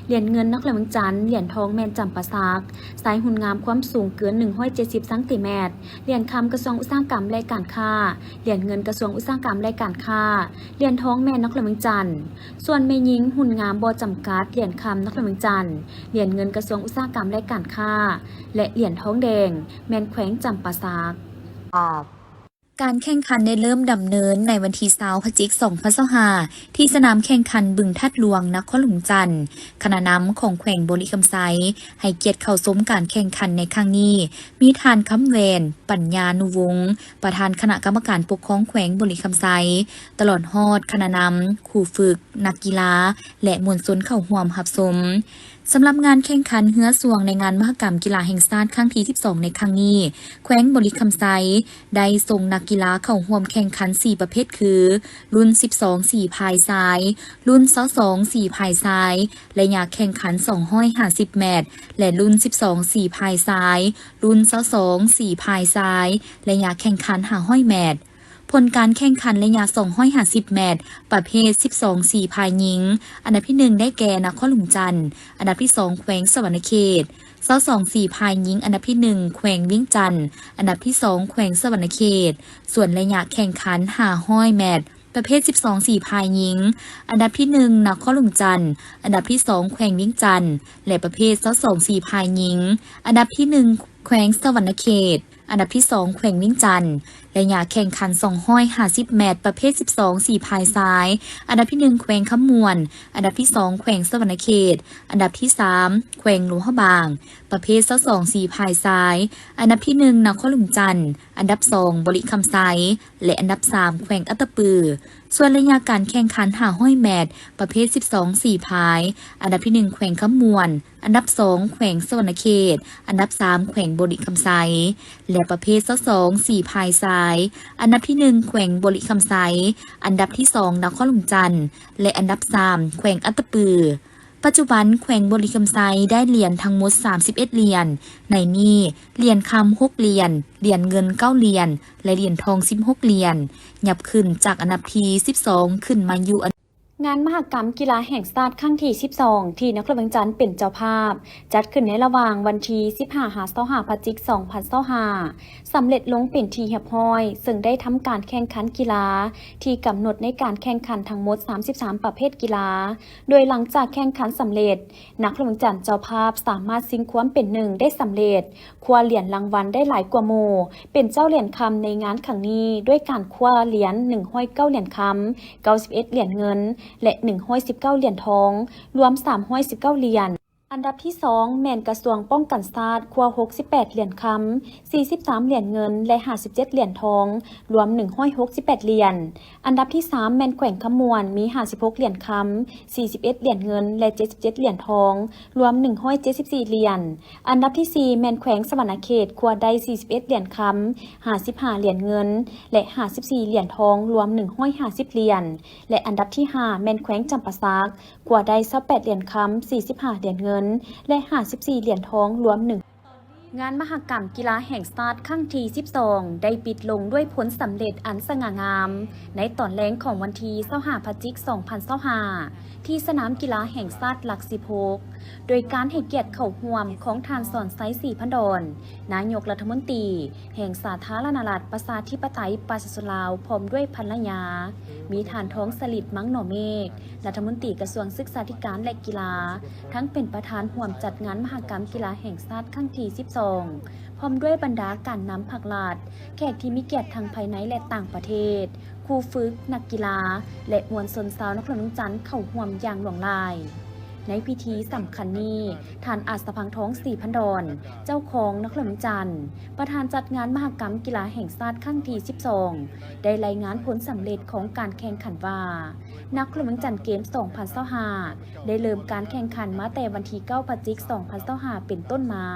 ຫຼຽນເງິນນະຄອນຫຼວງວຽງຈັນ, ຫຼຽນທອງແມ່ນຈຳປາສັກ. ຊາຍຮຸ່ນງາມຄວາມສູງເກີນໜຶ່ງຮ້ອຍເຈັດສິບຊັງຕີແມັດ, ຫຼຽນຄຳກະຊວງອຸດສາຫະກຳ ແລະ ການຄ້າ, ຫຼຽນເງິນກະຊວງອຸດສາຫະກຳ ແລະ ການຄ້າ, ຫຼຽນທອງແມ່ນນະຄອນຫຼວງວຽງຈັນ. ສ່ວນແມ່ຍິງຮຸ່ນງາມບໍ່ຈຳກັດ, ຫຼຽນຄຳນະຄອນຫຼວງວຽງຈັນ, ຫຼຽນເງິນກະຊວງອຸດສາຫະກຳ ແລະ ການຄ້າ ແລະ ຫຼຽນທອງແດງແມ່ນແຂວງຈຳປາສັກ. ການແຂ່ງຂັນໄດ້ເລີ່ມດຳເນີນໃນວັນທີຊາວ ພະຈິກ ສອງພັນຊາວຫ້າ ທີ່ສະໜາມແຂ່ງຂັນບຶງທາດຫຼວງ ນະຄອນຫຼວງວຽງຈັນ. ຄະນະນຳຂອງແຂວງບໍລິຄຳໄຊ ໃຫ້ກຽດເຂົ້າຊົມການແຂ່ງຂັນໃນຄັ້ງນີ້ ມີທ່ານ ຄຳແຫວນ ປັນຍານຸວົງ ປະທານຄະນະກຳມະການປົກຄອງແຂວງບໍລິຄຳໄຊ, ຕະຫຼອດຮອດຄະນະນຳ, ຄູຝຶກ, ນັກກິລາ ແລະ ມວນຊົນເຂົ້າຮ່ວມຮັບຊົມ. ສຳລັບງານແຂ່ງຂັນເຮືອຊ່ວງໃນງານມະຫະກຳກິລາແຫ່ງຊາດຄັ້ງທີສິບສອງໃນຄັ້ງນີ້, ແຂວງບໍລິຄຳໄຊໄດ້ສົ່ງນັກກິລາເຂົ້າຮ່ວມແຂ່ງຂັນສີ່ປະເພດຄື, ລຸ້ນສິບສອງສີ່ພາຍຊາຍ, ລຸ້ນຊາວສອງສີ່ພາຍຊາຍ, ໄລຍະແຂ່ງຂັນສອງຮ້ອຍຫ້າສິບແມັດ ແລະ ລຸ້ນສິບສອງສີ່ພາຍຊາຍ, ລຸ້ນຊາວສອງສີ່ພາຍຊາຍ, ໄລຍະແຂ່ງຂັນຫ້າຮ້ອຍແມັດ. ຜົນການແຂ່ງຂັນໄລຍະສອງຮ້ອຍຫ້າສິບແມັດ ປະເພດສິບສອງສີ່ພາຍຍິງ, ອັນດັບທີໜຶ່ງໄດ້ແກ່ນະຄອນຫຼວງຈັນ, ອັນດັບທີສອງແຂວງສະຫວັນນະເຂດ, ຊາວສອງສີ່ພາຍຍິງ, ອັນດັບທີໜຶ່ງແຂວງວຽງຈັນ, ອັນດັບທີສອງແຂວງສະຫວັນນະເຂດ, ສ່ວນໄລຍະແຂ່ງຂັນຫ້າຮ້ອຍແມັດ ປະເພດສິບສອງສີພາຍຍິງ, ອັນດັບທີໜຶ່ງ ນະຄອນຫຼວງຈັນ, ອັນດັບທີສອງ ແຂວງວຽງຈັນ ແລະ ປະເພດຊາວສອງສີພາຍຍິງ, ອັນດັບທີໜຶ່ງ ແຂວງສະຫວັນນະເຂດ, ອັນດັບທີສອງ ແຂວງວຽງຈັນ, ໄລຍະແຂ່ງຂັນສອງຮ້ອຍຫ້າສິບແມັດ ປະເພດສິບສອງສີພາຍຊາຍ, ອັນດັບທີໜຶ່ງ ແຂວງຄຳມ່ວນ, ອັນດັບທີສອງ ແຂວງສະຫວັນນະເຂດ, ອັນດັບທີສາມ ແຂວງຫຼວງພະບາງ, ປະເພດຊາວສອງສີພາຍຊາຍ, ອັນດັບທີໜຶ່ງ ນະຄອນຫຼວງຈັນ, ອັນດັບສອງ ບໍລິຄຳໄຊ ແລະ ອັນດັບສາມ ແຂວງອັດຕະປື. ສ່ວນໄລຍະການແຂ່ງຂັນຫ້າຮ້ອຍແມັດ ປະເພດສິບສອງສີພາຍ, ອັນດັບທີໜຶ່ງ ແຂວງຄຳມ່ວນ, ອັນດັບສອງ ແຂວງສະຫວັນນະເຂດ, ອັນດັບສາມ ແຂວງບໍລິຄຳໄຊ ແລະ ປະເພດຊາວສອງສີພາຍຊາຍ, ອັນດັບທີໜຶ່ງ ແຂວງບໍລິຄຳໄຊ, ອັນດັບທີສອງ ນະຄອນຫຼວງຈັນ ແລະ ອັນດັບສາມ ແຂວງອັດຕະປື. ປັດຈຸບັນແຂວງບໍລິຄຳໄຊໄດ້ຫຼຽນທັງໝົດສາມສິບເອັດຫຼຽນ, ໃນນີ້ຫຼຽນຄຳຫົກຫຼຽນ, ຫຼຽນເງິນເກົ້າຫຼຽນ ແລະ ຫຼຽນທອງສິບຫົກຫຼຽນ, ຫຍັບຂຶ້ນຈາກອັນດັບທີສິບສອງ ຂຶ້ນມາຢູ່ອັນ ງານມະຫະກຳກິລາແຫ່ງຊາດຄັ້ງທີສິບສອງ ທີ່ນະຄອນຫຼວງວຽງຈັນເປັນເຈົ້າພາບ, ຈັດຂຶ້ນໃນລະຫວ່າງວັນທີສິບຫ້າ ຫາ ຊາວຫ້າ ພະຈິກ ສອງພັນຊາວຫ້າ ສຳເລັດລົງເປັນທີ່ຮຽບຮ້ອຍ, ເຊິ່ງໄດ້ທຳການແຂ່ງຂັນກິລາທີ່ກຳນົດໃນການແຂ່ງຂັນທັງໝົດສາມສິບສາມປະເພດກິລາ. ໂດຍຫຼັງຈາກແຂ່ງຂັນສຳເລັດ, ນະຄອນຫຼວງວຽງຈັນເຈົ້າພາບສາມາດຊິງຄວາມເປັນໜຶ່ງໄດ້ສຳເລັດ, ຄວ້າຫຼຽນລາງວັນໄດ້ຫຼາຍກວ່າໝູ່, ເປັນເຈົ້າຫຼຽນຄຳໃນງານຄັ້ງນີ້ ດ້ວຍການຄວ້າຫຼຽນໜຶ່ງຮ້ອຍເກົ້າຫຼຽນຄຳ, ເກົ້າສິບເອັດຫຼຽນເງິນ ແລະ ໜຶ່ງຮ້ອຍສິບເກົ້າຫຼຽນທອງ, ລວມສາມຮ້ອຍສິບເກົ້າຫຼຽນ. ອັນດັບທີສອງ ແມ່ນກະຊວງປ້ອງກັນຊາດ ຄວ້າຫົກສິບແປດຫຼຽນຄຳ, ສີ່ສິບສາມຫຼຽນເງິນ ແລະ ຫ້າສິບເຈັດຫຼຽນທອງ, ລວມໜຶ່ງຮ້ອຍຫົກສິບແປດຫຼຽນ. ອັນດັບທີສາມ ແມ່ນແຂວງຄຳມ່ວນ ມີຫ້າສິບຫົກຫຼຽນຄຳ, ສີ່ສິບເອັດຫຼຽນເງິນ ແລະ ເຈັດສິບເຈັດຫຼຽນທອງ, ລວມໜຶ່ງຮ້ອຍເຈັດສິບສີ່ຫຼຽນ. ອັນດັບທີສີ່ ແມ່ນແຂວງສະຫວັນນະເຂດ ຄວ້າໄດ້ສີ່ສິບເອັດຫຼຽນຄຳ, ຫ້າສິບຫ້າຫຼຽນເງິນ ແລະ ຫ້າສິບສີ່ຫຼຽນທອງ, ລວມໜຶ່ງຮ້ອຍຫ້າສິບຫຼຽນ ແລະ ອັນດັບທີຫ້າ ແມ່ນແຂວງຈຳປາສັກ ຄວ້າໄດ້ຊາວແປດຫຼຽນຄຳ, ສີ່ສິບຫ້າຫຼຽນເງິນ ແລະ ຫ້າສິບສີ່ຫຼຽນທອງ, ລວມໜຶ່ງ ງານມະຫະກຳກິລາແຫ່ງຊາດຄັ້ງທີສິບສອງ ໄດ້ປິດລົງດ້ວຍຜົນສຳເລັດອັນສະຫງ່າງາມ ໃນຕອນແລງຂອງວັນທີຊາວຫ້າ ພະຈິກ ສອງພັນຊາວຫ້າ ທີ່ສະໜາມກິລາແຫ່ງຊາດຫຼັກສິບຫົກ ໂດຍການໃຫ້ກຽດເຂົ້າຮ່ວມຂອງທ່ານ ສອນໄຊ ສີພັນດອນ ນາຍົກລັດຖະມົນຕີແຫ່ງສາທາລະນະລັດ ປະຊາທິປະໄຕ ປະຊາຊົນລາວ ພ້ອມດ້ວຍພັນລະຍາ, ມີທ່ານ ທອງສະລິດ ມັງໜໍເມກ ລັດຖະມົນຕີກະຊວງສຶກສາທິການ ແລະ ກິລາ ທັງເປັນປະທານຮ່ວມຈັດງານມະຫະກຳກິລາແຫ່ງຊາດຄັ້ງທີສິບສອງ ພ້ອມດ້ວຍບັນດາການນຳພັກລັດ, ແຂກທີ່ມີກຽດທັງພາຍໃນ ແລະ ຕ່າງປະເທດ, ຄູຝຶກ, ນັກກິລາ ແລະ ມວນຊົນຊາວນະຄອນຫຼວງວຽງຈັນເຂົ້າຮ່ວມຢ່າງຫຼວງຫຼາຍ. ໃນພິທີສຳຄັນນີ້, ທ່ານ ອາດສະພັງທອງ ສີພັນດອນ ເຈົ້າຄອງນະຄອນຫຼວງວຽງຈັນ, ປະທານຈັດງານມະຫະກຳກິລາແຫ່ງຊາດຄັ້ງທີສິບສອງ ໄດ້ລາຍງານຜົນສຳເລັດຂອງການແຂ່ງຂັນວ່າ ນະຄອນຫຼວງວຽງຈັນເກມ ສອງພັນຊາວຫ້າ ໄດ້ເລີ່ມການແຂ່ງຂັນມາແຕ່ວັນທີເກົ້າ ພະຈິກ ສອງພັນຊາວຫ້າ ເປັນຕົ້ນມາ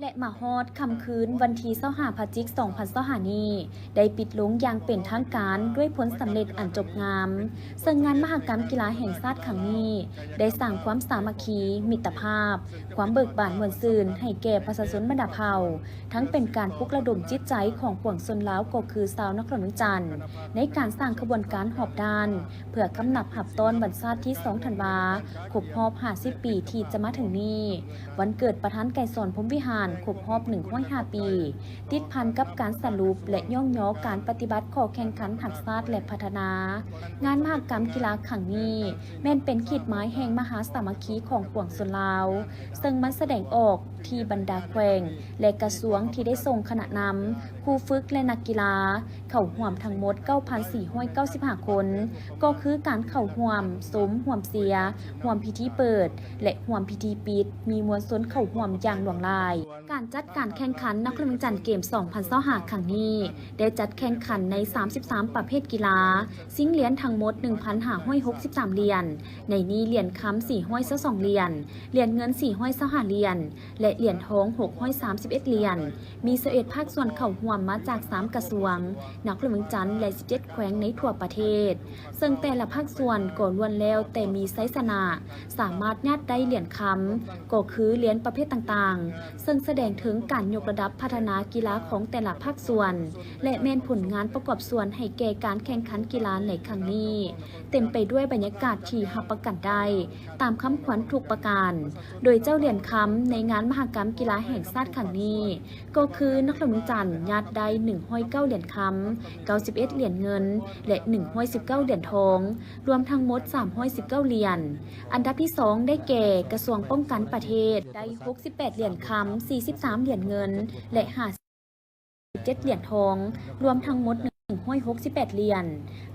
ແລະ ມາຮອດຄ່ຳຄືນວັນທີຊາວຫ້າ ພະຈິກ ສອງພັນຊາວຫ້ານີ້ ໄດ້ປິດລົງຢ່າງເປັນທາງການດ້ວຍຜົນສຳເລັດອັນຈົບງາມ, ເຊິ່ງງານມະຫະກຳກິລາແຫ່ງຊາດຄັ້ງນີ້ ໄດ້ສ້າງຄວາມສາມັກຄີ ມິດຕະພາບ, ຄວາມເບີກບານມ່ວນຊື່ນໃຫ້ແກ່ປະຊາຊົນບັນດາເຜົ່າ, ທັງເປັນການປຸກລະດົມຈິດໃຈຂອງປວງຊົນລາວ ກໍຄືຊາວນະຄອນຫຼວງວຽງຈັນ ໃນການສ້າງຂະບວນການຮອບດ້ານ ເພື່ອກຳນັບຮັບຕ້ອນວັນຊາດທີສອງ ທັນວາ ຄົບຮອບຫ້າສິບປີທີ່ຈະມາເຖິງນີ້, ວັນເກີດປະທານໄກສອນ ພົມວິຫານ ຄົບຮອບໜຶ່ງຮ້ອຍຫ້າປີ, ຕິດພັນກັບການສະຫຼຸບ ແລະ ຍ້ອງຍໍການປະຕິບັດຂໍ້ແຂ່ງຂັນຮັກຊາດ ແລະ ພັດທະນາ. ງານມະຫະກຳກິລາຄັ້ງນີ້ ແມ່ນເປັນຂີດໝາຍແຫ່ງມະຫາສາມັກຄີຂອງປວງຊົນລາວ, ເຊິ່ງມັນສະແດງອອກທີ່ບັນດາແຂວງ ແລະ ກະຊວງທີ່ໄດ້ສົ່ງຄະນະນຳ, ຄູຝຶກ ແລະ ນັກກິລາ ເຂົ້າຮ່ວມທັງໝົດເກົ້າພັນສີ່ຮ້ອຍເກົ້າສິບຫ້າຄົນ, ກໍຄືການເຂົ້າຮ່ວມຊົມ, ຮ່ວມເຊຍ, ຮ່ວມພິທີເປີດ ແລະ ຮ່ວມພິທີປິດ, ມີມວນຊົນເຂົ້າຮ່ວມຢ່າງຫຼວງຫຼາຍ. ການຈັດການແຂ່ງຂັນນະຄອນຫຼວງວຽງຈັນເກມ ສອງພັນຊາວຫ້າ ຄັ້ງນີ້ ໄດ້ຈັດແຂ່ງຂັນໃນສາມສິບສາມປະເພດກິລາ, ຊິງຫຼຽນທັງໝົດໜຶ່ງພັນຫ້າຮ້ອຍຫົກສິບສາມຫຼຽນ, ໃນນີ້ຫຼຽນຄຳສີ່ຮ້ອຍຊາວສອງຫຼຽນ, ຫຼຽນເງິນສີ່ຮ້ອຍຊາວຫ້າຫຼຽນ ແລະ ຫຼຽນທອງຫົກຮ້ອຍສາມສິບເອັດຫຼຽນ. ມີຊາວເອັດພາກສ່ວນເຂົ້າຮ່ວມມາຈາກສາມກະຊວງ, ນະຄອນຫຼວງວຽງຈັນ ແລະ ສິບເຈັດແຂວງໃນທົ່ວປະເທດ, ເຊິ່ງແຕ່ລະພາກສ່ວນກໍລ້ວນແລ້ວແຕ່ມີໄຊຊະນະ, ສາມາດຍາດໄດ້ຫຼຽນຄຳ, ກໍຄືຫຼຽນປະເພດຕ່າງໆ, ເຊິ່ງສະແດ ແສດງເຖິງການຍົກລະດັບພັດທະນາກິລາຂອງແຕ່ລະພາກສ່ວນ ແລະ ແມ່ນຜົນງານປະກອບສ່ວນໃຫ້ແກ່ການແຂ່ງຂັນກິລາໃນຄັ້ງນີ້ ເຕັມໄປດ້ວຍບັນຍາກາດທີ່ຮັບປະກັນໄດ້ຕາມຄຳຂວັນທຸກປະການ, ໂດຍເຈົ້າຫຼຽນຄຳໃນງານມະຫະກຳກິລາແຫ່ງຊາດຄັ້ງນີ້ ກໍຄືນະຄອນຫຼວງວຽງຈັນຍາດໄດ້ໜຶ່ງຮ້ອຍເກົ້າຫຼຽນຄຳ, ເກົ້າສິບເອັດຫຼຽນເງິນ ແລະ ໜຶ່ງຮ້ອຍສິບເກົ້າຫຼຽນທອງ, ລວມທັງໝົດສາມຮ້ອຍສິບເກົ້າຫຼຽນ. ອັນດັບທີສອງ ໄດ້ແກ່ ກະຊວງປ້ອງກັນປະເທດ ໄດ້ຫົກສິບແປດຫຼຽນຄຳ, ສີ່ສິບສາມຫຼຽນເງິນ ແລະ ຫ້າສິບເຈັດຫຼຽນທອງ, ລວມທັງໝົດໜຶ່ງຮ້ອຍຫົກສິບແປດຫຼຽນ.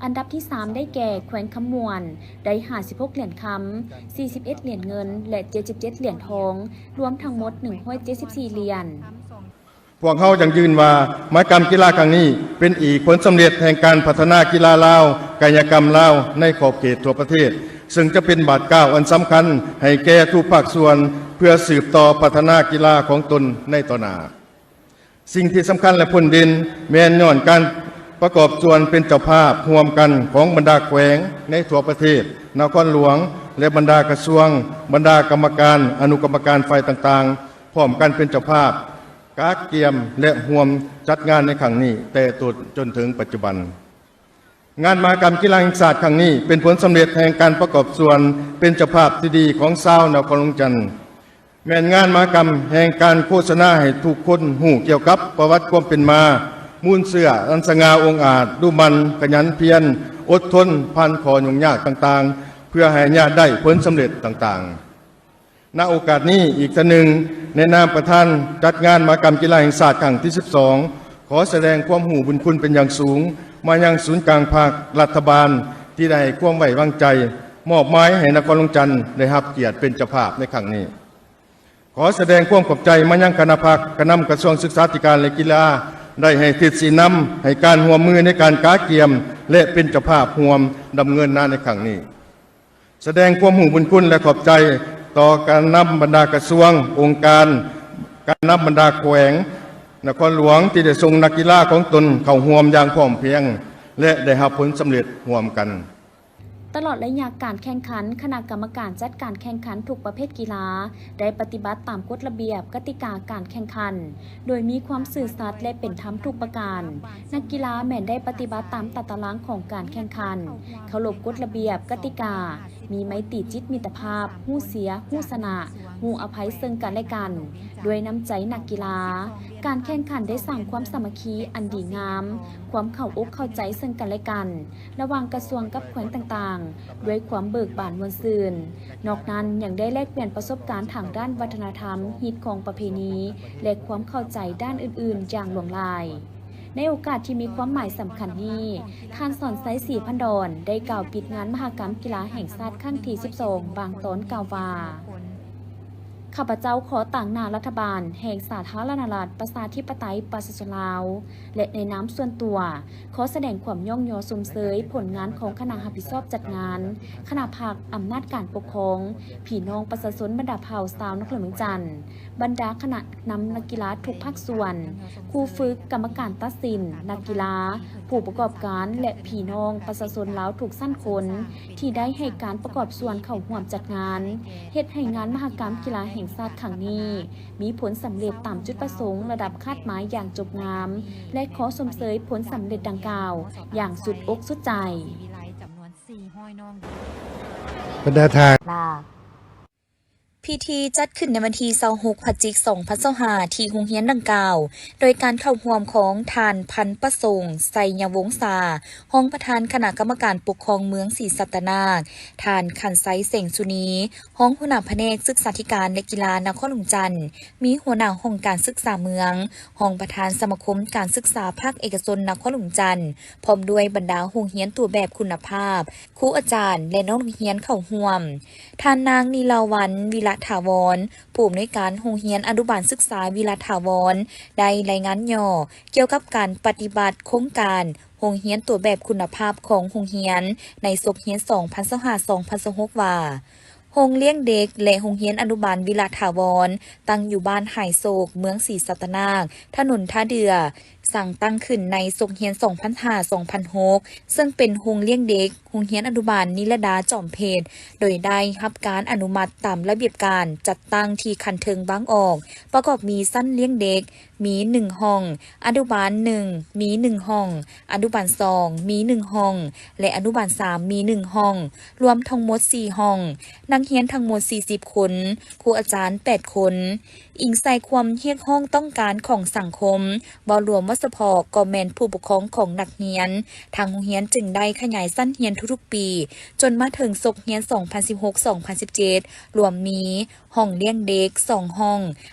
ອັນດັບທີສາມ ໄດ້ແກ່ ແຂວງຄຳມ່ວນ ໄດ້ຫ້າສິບຫົກຫຼຽນຄຳ, ສີ່ສິບເອັດຫຼຽນເງິນ ແລະ ເຈັດສິບເຈັດຫຼຽນທອງ, ລວມທັງໝົດໜຶ່ງຮ້ອຍເຈັດສິບສີ່ຫຼຽນ. ພວກເຮົາຢັ້ງຢືນວ່າ ມະຫະກຳກິລາຄັ້ງນີ້ ເປັນອີກຜົນສຳເລັດແຫ່ງການພັດທະນາກິລາລາວ, ກາຍະກຳລາວໃນຂອບເຂດທົ່ວປະເທດ, ເຊິ່ງຈະເປັນບາດກ້າວອັນສຳຄັນໃຫ້ແກ່ທຸກພາກສ່ວນ ເພື່ອສືບຕໍ່ພັດທະນາກິລາຂອງຕົນໃນຕໍ່ໜ້າ. ສິ່ງທີ່ສຳຄັນ ແລະ ພົ້ນເດັ່ນ ແມ່ນຍ້ອນການປະກອບສ່ວນເປັນເຈົ້າພາບຮ່ວມກັນຂອງບັນດາແຂວງໃນທົ່ວປະເທດ, ນະຄອນຫຼວງ ແລະ ບັນດາກະຊວງ, ບັນດາກຳມະການ, ອະນຸກຳມະການຝ່າຍຕ່າງໆ ພ້ອມກັນເປັນເຈົ້າພາບ ກະກຽມ ແລະ ຮ່ວມຈັດງານໃນຄັ້ງນີ້ ແຕ່ຕົ້ນຈົນເຖິງປັດຈຸບັນ. ງານມະຫະກຳກິລາແຫ່ງຊາດຄັ້ງນີ້ ເປັນຜົນສຳເລັດແຫ່ງການປະກອບສ່ວນເປັນເຈົ້າພາບທີ່ດີຂອງຊາວນະຄອນຫຼວງວຽງຈັນ, ແມ່ນງານມະຫະກຳແຫ່ງການໂຄສະນາໃຫ້ທຸກຄົນຮູ້ກ່ຽວກັບປະຫວັດຄວາມເປັນມາ, ມູນເຊື້ອອັນສະຫງ່າອົງອາດ, ດຸໝັ່ນ, ຂະຫຍັນພຽນ, ອົດທົນ, ຜ່ານຂໍ້ຫຍຸ້ງຍາກຕ່າງໆ ເພື່ອໃຫ້ຍາດໄດ້ຜົນສຳເລັດຕ່າງໆ. ນະໂອກາດນີ້ອີກເທື່ອໜຶ່ງ, ໃນນາມປະທານຈັດງານມະຫະກຳກິລາແຫ່ງຊາດຄັ້ງທີສິບສອງ ຂໍສະແດງຄວາມຮູ້ບຸນຄຸນເປັນຢ່າງສູງມາຍັງສູນກາງພັກ, ລັດຖະບານ ທີ່ໄດ້ໃຫ້ຄວາມໄວ້ວາງໃຈ ມອບໝາຍໃຫ້ນະຄອນຫຼວງຈັນໄດ້ຮັບກຽດເປັນເຈົ້າພາບໃນຄັ້ງນີ້. ຂໍສະແດງຄວາມຂອບໃຈມາຍັງຄະນະພັກ, ການນຳກະຊວງສຶກສາທິການ ແລະ ກິລາ ໄດ້ໃຫ້ທິດຊີ້ນຳໃຫ້ການຮ່ວມມືໃນການກະກຽມ ແລະ ເປັນເຈົ້າພາບຮ່ວມດຳເນີນງານໃນຄັ້ງນີ້. ສະແດງຄວາມຮູ້ບຸນຄຸນ ແລະ ຂອບໃຈຕໍ່ການນຳບັນດາກະຊວງ, ອົງການ, ການນຳບັນດາແຂວງນະຄອນຫຼວງ ທີ່ໄດ້ສົ່ງນັກກິລາຂອງຕົນເຂົ້າຮ່ວມຢ່າງພ້ອມພຽງ ແລະ ໄດ້ຮັບຜົນສຳເລັດຮ່ວມກັນ. ຕະຫຼອດໄລຍະການແຂ່ງຂັນ, ຄະນະກຳມະການຈັດການແຂ່ງຂັນທຸກປະເພດກິລາ ໄດ້ປະຕິບັດຕາມກົດລະບຽບ, ກະຕິກາການແຂ່ງຂັນ ໂດຍມີຄວາມຊື່ສັດ ແລະ ເປັນທຳທຸກປະການ. ນັກກິລາແມ່ນໄດ້ປະຕິບັດຕາມຕາຕະລາງຂອງການແຂ່ງຂັນ, ເຄົາລົບກົດລະບຽບ, ກະຕິກາ, ມີໄມຕີຈິດມິດຕະພາບ, ຮູ້ເສຍ, ຮູ້ຊະນະ, ຮູ້ອະໄພເຊິ່ງກັນແລະກັນ ດ້ວຍນ້ຳໃຈນັກກິລາ. ການແຂ່ງຂັນໄດ້ສ້າງຄວາມສາມັກຄີອັນດີງາມ, ຄວາມເຂົ້າອົກເຂົ້າໃຈເຊິ່ງກັນແລະກັນ ລະຫວ່າງກະຊວງກັບແຂວງຕ່າງໆ ດ້ວຍຄວາມເບີກບານມ່ວນຊື່ນ. ນອກນັ້ນຍັງໄດ້ແລກປ່ຽນປະສົບການທາງດ້ານວັດທະນະທຳ, ຮີດຄອງປະເພນີ ແລະ ຄວາມເຂົ້າໃຈດ້ານອື່ນໆຢ່າງຫຼວງຫຼາຍ. ໃນໂອກາດທີ່ມີຄວາມໝາຍສຳຄັນນີ້, ທ່ານ ສອນໄຊ ສີພັນດອນ ໄດ້ກ່າວປິດງານມະຫະກຳກິລາແຫ່ງຊາດຄັ້ງທີສິບສອງ ບາງຕອນກ່າວວ່າ, ຂ້າພະເຈົ້າຂໍຕາງໜ້າລັດຖະບານແຫ່ງສາທາລະນະລັດ ປະຊາທິປະໄຕ ປະຊາຊົນລາວ ແລະ ໃນນາມສ່ວນຕົວ ຂໍສະແດງຄວາມຍ້ອງຍໍຊົມເຊີຍຜົນງານຂອງຄະນະຮັບຜິດຊອບຈັດງານ, ຄະນະພັກ, ອຳນາດການປົກຄອງ, ພີ່ນ້ອງປະຊາຊົນບັນດາເຜົ່າຊາວນະຄອນຫຼວງວຽງຈັນ, ບັນດາຄະນະນຳນັກກິລາທຸກພາກສ່ວນ, ຄູຝຶກ, ກຳມະການຕັດສິນ, ນັກກິລາ, ຜູ້ປະກອບການ ແລະ ພີ່ນ້ອງປະຊາຊົນລາວທຸກຊັ້ນຄົນ ທີ່ໄດ້ໃຫ້ການປະກອບສ່ວນເຂົ້າຮ່ວມຈັດງານ, ເຮັດໃຫ້ງານມະຫະກຳກິລາແຫ່ງຊາດຄັ້ງນີ້ ມີຜົນສຳເລັດຕາມຈຸດປະສົງລະດັບຄາດໝາຍຢ່າງຈົບງາມ ແລະ ຂໍຊົມເຊີຍຜົນສຳເລັດດັ່ງກ່າວຢ່າງສຸດອົກສຸດໃຈ. ບັນດາທ່ານ ພິທີຈັດຂຶ້ນໃນວັນທີຊາວຫົກ ພະຈິກ ສອງພັນຊາວຫ້າ ທີ່ໂຮງຮຽນດັ່ງກ່າວ ໂດຍການເຂົ້າຮ່ວມຂອງທ່ານ ພັນປະສົງ ໄຊຍະວົງສາ ຮອງປະທານຄະນະກຳມະການປົກຄອງເມືອງສີສັດຕະນາກ, ທ່ານ ຂັນໄຊ ແສງສຸນີ ຮອງຫົວໜ້າພະແນກສຶກສາທິການ ແລະ ກິລານະຄອນຫຼວງຈັນ, ມີຫົວໜ້າຫ້ອງການສຶກສາເມືອງ, ຮອງປະທານສະມາຄົມການສຶກສາພາກເອກະຊົນນະຄອນຫຼວງຈັນ, ພ້ອມດ້ວຍບັນດາໂຮງຮຽນຕົວແບບຄຸນນະພາບ, ຄູອາຈານ ແລະ ນ້ອງນັກຮຽນເຂົ້າຮ່ວມ. ທ່ານນາງ ນີລາວັນ ວິລະຖາວອນ ຜູ້ອຳນວຍການໂຮງຮຽນອະນຸບານສຶກສາວິລະຖາວອນ ໄດ້ລາຍງານຫຍໍ້ກ່ຽວກັບການປະຕິບັດໂຄງການໂຮງຮຽນຕົວແບບຄຸນນະພາບຂອງໂຮງຮຽນໃນສົກຮຽນ ສອງພັນຊາວຫ້າ ສອງພັນຊາວຫົກ ວ່າ, ໂຮງລ້ຽງເດັກ ແລະ ໂຮງຮຽນອະນຸບານວິລະຖາວອນ ຕັ້ງຢູ່ບ້ານຫາຍໂສກ, ເມືອງສີສັດຕະນາກ, ຖະໜົນທ່າເດື່ອ, ສ້າງຕັ້ງຂຶ້ນໃນສົກຮຽນສອງພັນຫ້າ ສອງພັນຫົກ ເຊິ່ງເປັນໂຮງລ້ຽງເດັກ ໂຮງຮຽນອະນຸບານນິລະດາຈອມເພັດ ໂດຍໄດ້ຮັບການອະນຸມັດຕາມລະບຽບການຈັດຕັ້ງທີ່ຂັ້ນເທິງວາງອອກ, ປະກອບມີຊັ້ນລ້ຽງເດັກ ມີໜຶ່ງຫ້ອງ, ອະນຸບານໜຶ່ງ ມີໜຶ່ງຫ້ອງ, ອະນຸບານສອງ ມີໜຶ່ງຫ້ອງ ແລະ ອະນຸບານສາມ ມີໜຶ່ງຫ້ອງ, ລວມທັງໝົດສີ່ຫ້ອງ, ນັກຮຽນທັງໝົດສີ່ສິບຄົນ, ຄູອາຈານແປດຄົນ. ອີງໃສ່ຄວາມຮຽກຮ້ອງຕ້ອງການຂອງສັງຄົມ, ເວົ້າລວມວ່າສະເພາະກໍແມ່ນຜູ້ປົກຄອງຂອງນັກຮຽນ, ທາງໂຮງຮຽນຈຶ່ງໄດ້ຂະຫຍາຍຊັ້ນຮຽນທຸກໆປີ ຈົນມາເຖິງສົກຮຽນສອງພັນສິບຫົກ ສອງພັນສິບເຈັດ ລວມມີຫ້ອງລ້ຽງເດັກສອງຫ້ອງ,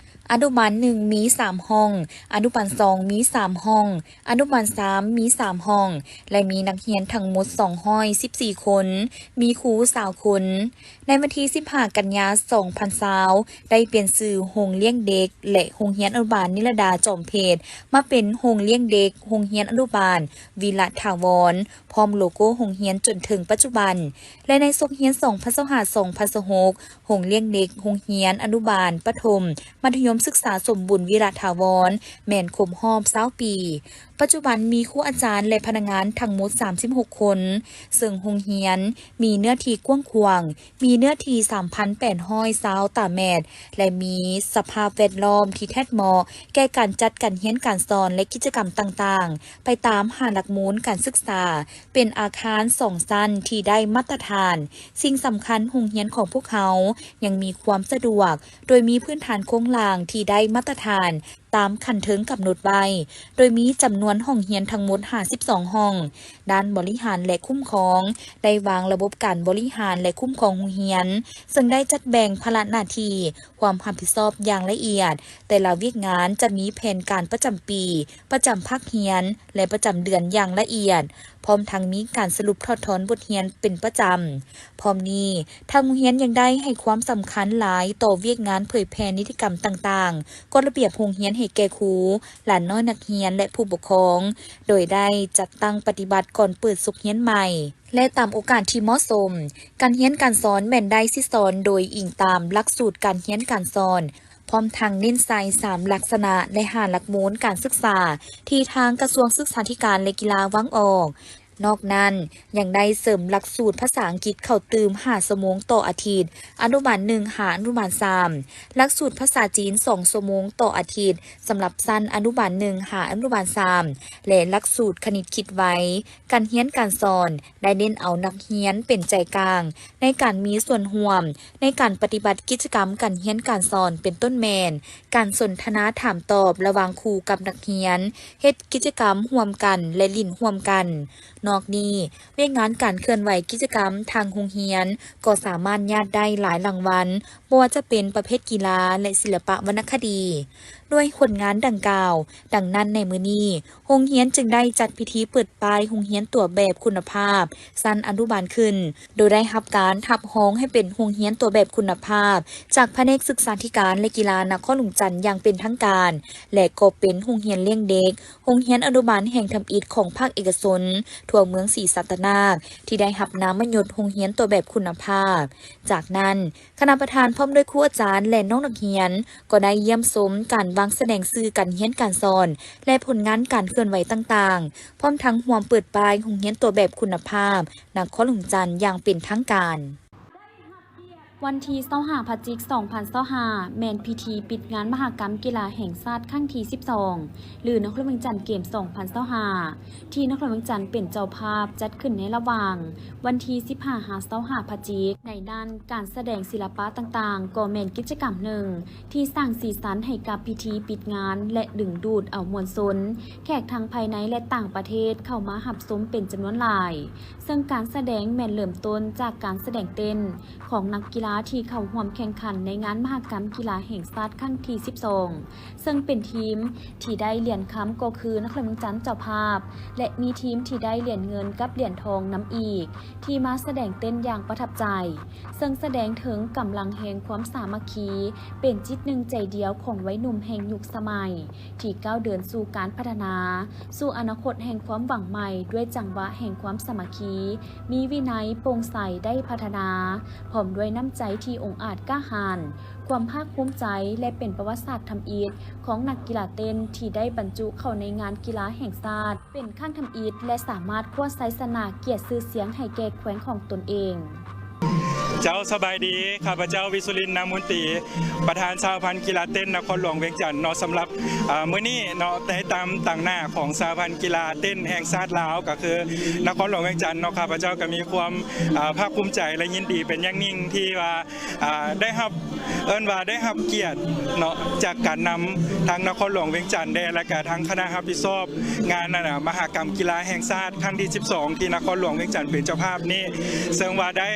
ອະນຸບານໜຶ່ງມີສາມຫ້ອງ, ອະນຸບານສອງມີສາມຫ້ອງ, ອະນຸບານສາມມີສາມຫ້ອງ ແລະ ມີນັກຮຽນທັງໝົດສອງຮ້ອຍສິບສີ່ຄົນ, ມີຄູຊາວຄົນ. ໃນວັນທີສິບຫ້າ ກັນຍາ ສອງພັນຊາວ ໄດ້ປ່ຽນຊື່ໂຮງລ້ຽງເດັກ ແລະ ໂຮງຮຽນອະນຸບານນິລະດາຈອມເພັດ ມາເປັນໂຮງລ້ຽງເດັກໂຮງຮຽນອະນຸບານວິລະຖາວອນ ພ້ອມໂລໂກ້ໂຮງຮຽນຈົນເຖິງປັດຈຸບັນ ແລະ ໃນສົກຮຽນສອງພັນຊາວຫ້າ ສອງພັນຊາວຫົກ ໂຮງລ້ຽງເດັກໂຮງຮຽນອະນຸບານປະຖົມ ມັດທະຍົມສຶກສາສົມບູນວິລະຖາວອນ ແມ່ນຄົບຮອບຊາວປີ. ປັດຈຸບັນມີຄູອາຈານ ແລະ ພະນັກງານທັງໝົດສາມສິບຫົກຄົນ, ເຊິ່ງໂຮງຮຽນມີເນື້ອທີ່ກວ້າງຂວາງ, ມີເນື້ອທີ່ສາມພັນແປດຮ້ອຍຊາວຕາແມັດ ແລະ ມີສະພາບແວດລ້ອມທີ່ແທດເໝາະແກ່ການຈັດການຮຽນການສອນ ແລະ ກິດຈະກຳຕ່າງໆ ໄປຕາມຫ້າຫຼັກມູນການສຶກສາ, ເປັນອາຄານສອງຊັ້ນທີ່ໄດ້ມາດຕະຖານ. ສິ່ງສຳຄັນ, ໂຮງຮຽນຂອງພວກເຮົາຍັງມີຄວາມສະດວກ ໂດຍມີພື້ນຖານໂຄງລ່າງທີ່ໄດ້ມາດຕະຖານ ຕາມຂັ້ນເທິງກຳນົດໄວ້, ໂດຍມີຈຳນວນຫ້ອງຮຽນທັງໝົດຫ້າສິບສອງຫ້ອງ. ດ້ານບໍລິຫານ ແລະ ຄຸ້ມຄອງ ໄດ້ວາງລະບົບການບໍລິຫານ ແລະ ຄຸ້ມຄອງໂຮງຮຽນ, ເຊິ່ງໄດ້ຈັດແບ່ງພາລະໜ້າທີ່, ຄວາມຮັບຜິດຊອບຢ່າງລະອຽດ. ແຕ່ລະວຽກງານຈະມີແຜນການປະຈຳປີ, ປະຈຳພາກຮຽນ ແລະ ປະຈຳເດືອນຢ່າງລະອຽດ, ພ້ອມທັງມີການສະຫຼຸບຖອດຖອນບົດຮຽນເປັນປະຈຳ. ພ້ອມນີ້, ທາງໂຮງຮຽນຍັງໄດ້ໃຫ້ຄວາມສຳຄັນຫຼາຍຕໍ່ວຽກງານເຜີຍແຜ່ນິຕິກຳຕ່າງໆ, ກົດລະບຽບໂຮງຮຽນໃຫ້ແກ່ຄູ, ຫຼານນ້ອຍນັກຮຽນ ແລະ ຜູ້ປົກຄອງ, ໂດຍໄດ້ຈັດຕັ້ງປະຕິບັດກ່ອນເປີດສົກຮຽນໃໝ່ ແລະ ຕາມໂອກາດທີ່ເໝາະສົມ. ການຮຽນການສອນແມ່ນໄດ້ສິດສອນໂດຍອີງຕາມຫຼັກສູດການຮຽນການສອນ, ພ້ອມທັງເນັ້ນໃສ່ສາມລັກສະນະ ແລະ ຫ້າຫຼັກມູນການສຶກສາ ທີ່ທາງກະຊວງສຶກສາທິການ ແລະ ກິລາວາງອອກ. ນອກນັ້ນ, ຍັງໄດ້ເສີມຫຼັກສູດພາສາອັງກິດເຂົ້າຕື່ມຫ້າຊົ່ວໂມງຕໍ່ອາທິດ, ອະນຸບານໜຶ່ງຫາອະນຸບານສາມ, ຫຼັກສູດພາສາຈີນສອງຊົ່ວໂມງຕໍ່ອາທິດ ສຳລັບຊັ້ນອະນຸບານໜຶ່ງຫາອະນຸບານສາມ ແລະ ຫຼັກສູດຄະນິດຄິດໄວ. ການຮຽນການສອນໄດ້ເນັ້ນເອົານັກຮຽນເປັນໃຈກາງໃນການມີສ່ວນຮ່ວມໃນການປະຕິບັດກິດຈະກຳການຮຽນການສອນ ເປັນຕົ້ນແມ່ນ ການສົນທະນາຖາມຕອບລະຫວ່າງຄູກັບນັກຮຽນ, ເຮັດກິດຈະກຳຮ່ວມກັນ ແລະ ຫຼິ້ນຮ່ວມກັນ. ນອກນີ້, ວຽກງານການເຄື່ອນໄຫວກິດຈະກຳທາງໂຮງຮຽນກໍສາມາດຍາດໄດ້ຫຼາຍລາງວັນ, ບໍ່ວ່າຈະເປັນປະເພດກິລາ ແລະ ສິລະປະວັນນະຄະດີ. ດ້ວຍຜົນງານດັ່ງກ່າວ, ດັ່ງນັ້ນໃນມື້ນີ້, ໂຮງຮຽນຈຶ່ງໄດ້ຈັດພິທີເປີດປ້າຍໂຮງຮຽນຕົວແບບຄຸນນະພາບຊັ້ນອະນຸບານຂຶ້ນ, ໂດຍໄດ້ຮັບການຮັບຮອງໃຫ້ເປັນໂຮງຮຽນຕົວແບບຄຸນນະພາບ ຈາກພະແນກສຶກສາທິການ ແລະ ກິລານະຄອນຫຼວງຈັນຢ່າງເປັນທາງການ ແລະ ກໍເປັນໂຮງຮຽນລ້ຽງເດັກ, ໂຮງຮຽນອະນຸບານແຫ່ງທຳອິດຂອງພາກເອກະຊົນທົ່ວເມືອງສີສັດຕະນາກ ທີ່ໄດ້ຮັບນາມມະຍົດໂຮງຮຽນຕົວແບບຄຸນນະພາບ. ຈາກນັ້ນ, ຄະນະປະທານພ້ອມດ້ວຍຄູອາຈານ ແລະ ນ້ອງນັກຮຽນ ກໍໄດ້ຢ້ຽມຊົມການວາງສະແດງສື່ການຮຽນການສອນ ແລະ ຜົນງານການເຄື່ອນໄຫວຕ່າງໆ, ພ້ອມທັງຮ່ວມເປີດປ້າຍໂຮງຮຽນຕົວແບບຄຸນນະພາບນະຄອນຫຼວງຈັນຢ່າງເປັນທາງການ. ວັນທີຊາວຫ້າ ພະຈິກ ສອງພັນຊາວຫ້າ ແມ່ນພິທີປິດງານມະຫະກຳກິລາແຫ່ງຊາດຄັ້ງທີສິບສອງ ຫຼື ນະຄອນຫຼວງວຽງຈັນເກມ ສອງພັນຊາວຫ້າ ທີ່ນະຄອນຫຼວງວຽງຈັນເປັນເຈົ້າພາບ ຈັດຂຶ້ນໃນລະຫວ່າງວັນທີສິບຫ້າ ຫາ ຊາວຫ້າ ພະຈິກ. ໃນນັ້ນ, ການສະແດງສິລະປະຕ່າງໆ ກໍແມ່ນກິດຈະກຳໜຶ່ງທີ່ສ້າງສີສັນໃຫ້ກັບພິທີປິດງານ ແລະ ດຶງດູດເອົາມວນຊົນ, ແຂກທັງພາຍໃນ ແລະ ຕ່າງປະເທດເຂົ້າມາຮັບຊົມເປັນຈຳນວນຫຼາຍ. ເຊິ່ງການສະແດງແມ່ນເລີ່ມຕົ້ນຈາກການສະແດງເຕັ້ນຂອງນັກກິລາທີ່ເຂົ້າຮ່ວມແຂ່ງຂັນໃນງານມະຫະກຳກິລາແຫ່ງຊາດຄັ້ງທີສິບສອງ ເຊິ່ງເປັນທີມທີ່ໄດ້ຫຼຽນຄຳກໍຄືນະຄອນຫຼວງວຽງຈັນເຈົ້າພາບ ແລະ ມີທີມທີ່ໄດ້ຫຼຽນເງິນກັບຫຼຽນທອງນຳອີກ ທີ່ມາສະແດງເຕັ້ນຢ່າງປະທັບໃຈ, ເຊິ່ງສະແດງເຖິງກຳລັງແຫ່ງຄວາມສາມັກຄີ ເປັນຈິດໜຶ່ງໃຈດຽວຂອງໄວໜຸ່ມແຫ່ງຍຸກສະໄໝ ທີ່ກ້າວເດີນສູ່ການພັດທະນາ, ສູ່ອະນາຄົດແຫ່ງຄວາມຫວັງໃໝ່ ດ້ວຍຈັງຫວະແຫ່ງຄວາມສາມັກຄີ, ມີວິໄນ, ໂປ່ງໃສ, ໄດ້ພັດທະນາ, ພ້ອມດ້ວຍນ້ຳ ໃຈທີ່ອົງອາດກ້າຫານ, ຄວາມພາກພູມໃຈ ແລະ ເປັນປະຫວັດສາດທຳອິດຂອງນັກກິລາເຕັ້ນທີ່ໄດ້ບັນຈຸເຂົ້າໃນງານກິລາແຫ່ງຊາດເປັນຄັ້ງທຳອິດ ແລະ ສາມາດຄວ້າໄຊຊະນະກຽດຊື່ສຽງໃຫ້ແກ່ແຂວງຂອງຕົນເອງ. ເຈົ້າ ສະບາຍດີ, ຂ້າພະເຈົ້າ ວິສຸລິນ ນາມຸນຕີ ປະທານສະຫະພັນກິລາເຕັ້ນນະຄອນຫຼວງວຽງຈັນເນາະ. ສຳລັບ ອາ ມື້ນີ້ເນາະ ໃນຕາມຕາງໜ້າຂອງສະຫະພັນກິລາເຕັ້ນແຫ່ງຊາດລາວ ກໍຄືນະຄອນຫຼວງວຽງຈັນເນາະ, ຂ້າພະເຈົ້າກໍມີຄວາມ ອາ ພາກພູມໃຈ ແລະ ຍິນດີເປັນຢ່າງຍິ່ງທີ່ວ່າ ອາ ໄດ້ຮັບ ເອີ້ນວ່າໄດ້ຮັບກຽດເນາະ ຈາກການນຳທາງນະຄອນຫຼວງວຽງຈັນແດ່ ແລະກະທາງຄະນະຮັບຜິດຊອບງານ ອັນນະ ມະຫະກຳກິລາແຫ່ງຊາດຄັ້ງທີສິບສອງ ທີ່ນະຄອນຫຼວງວຽງຈັນເປັນເຈົ້າພາບນີ້ ເຊິ່ງວ່າໄດ້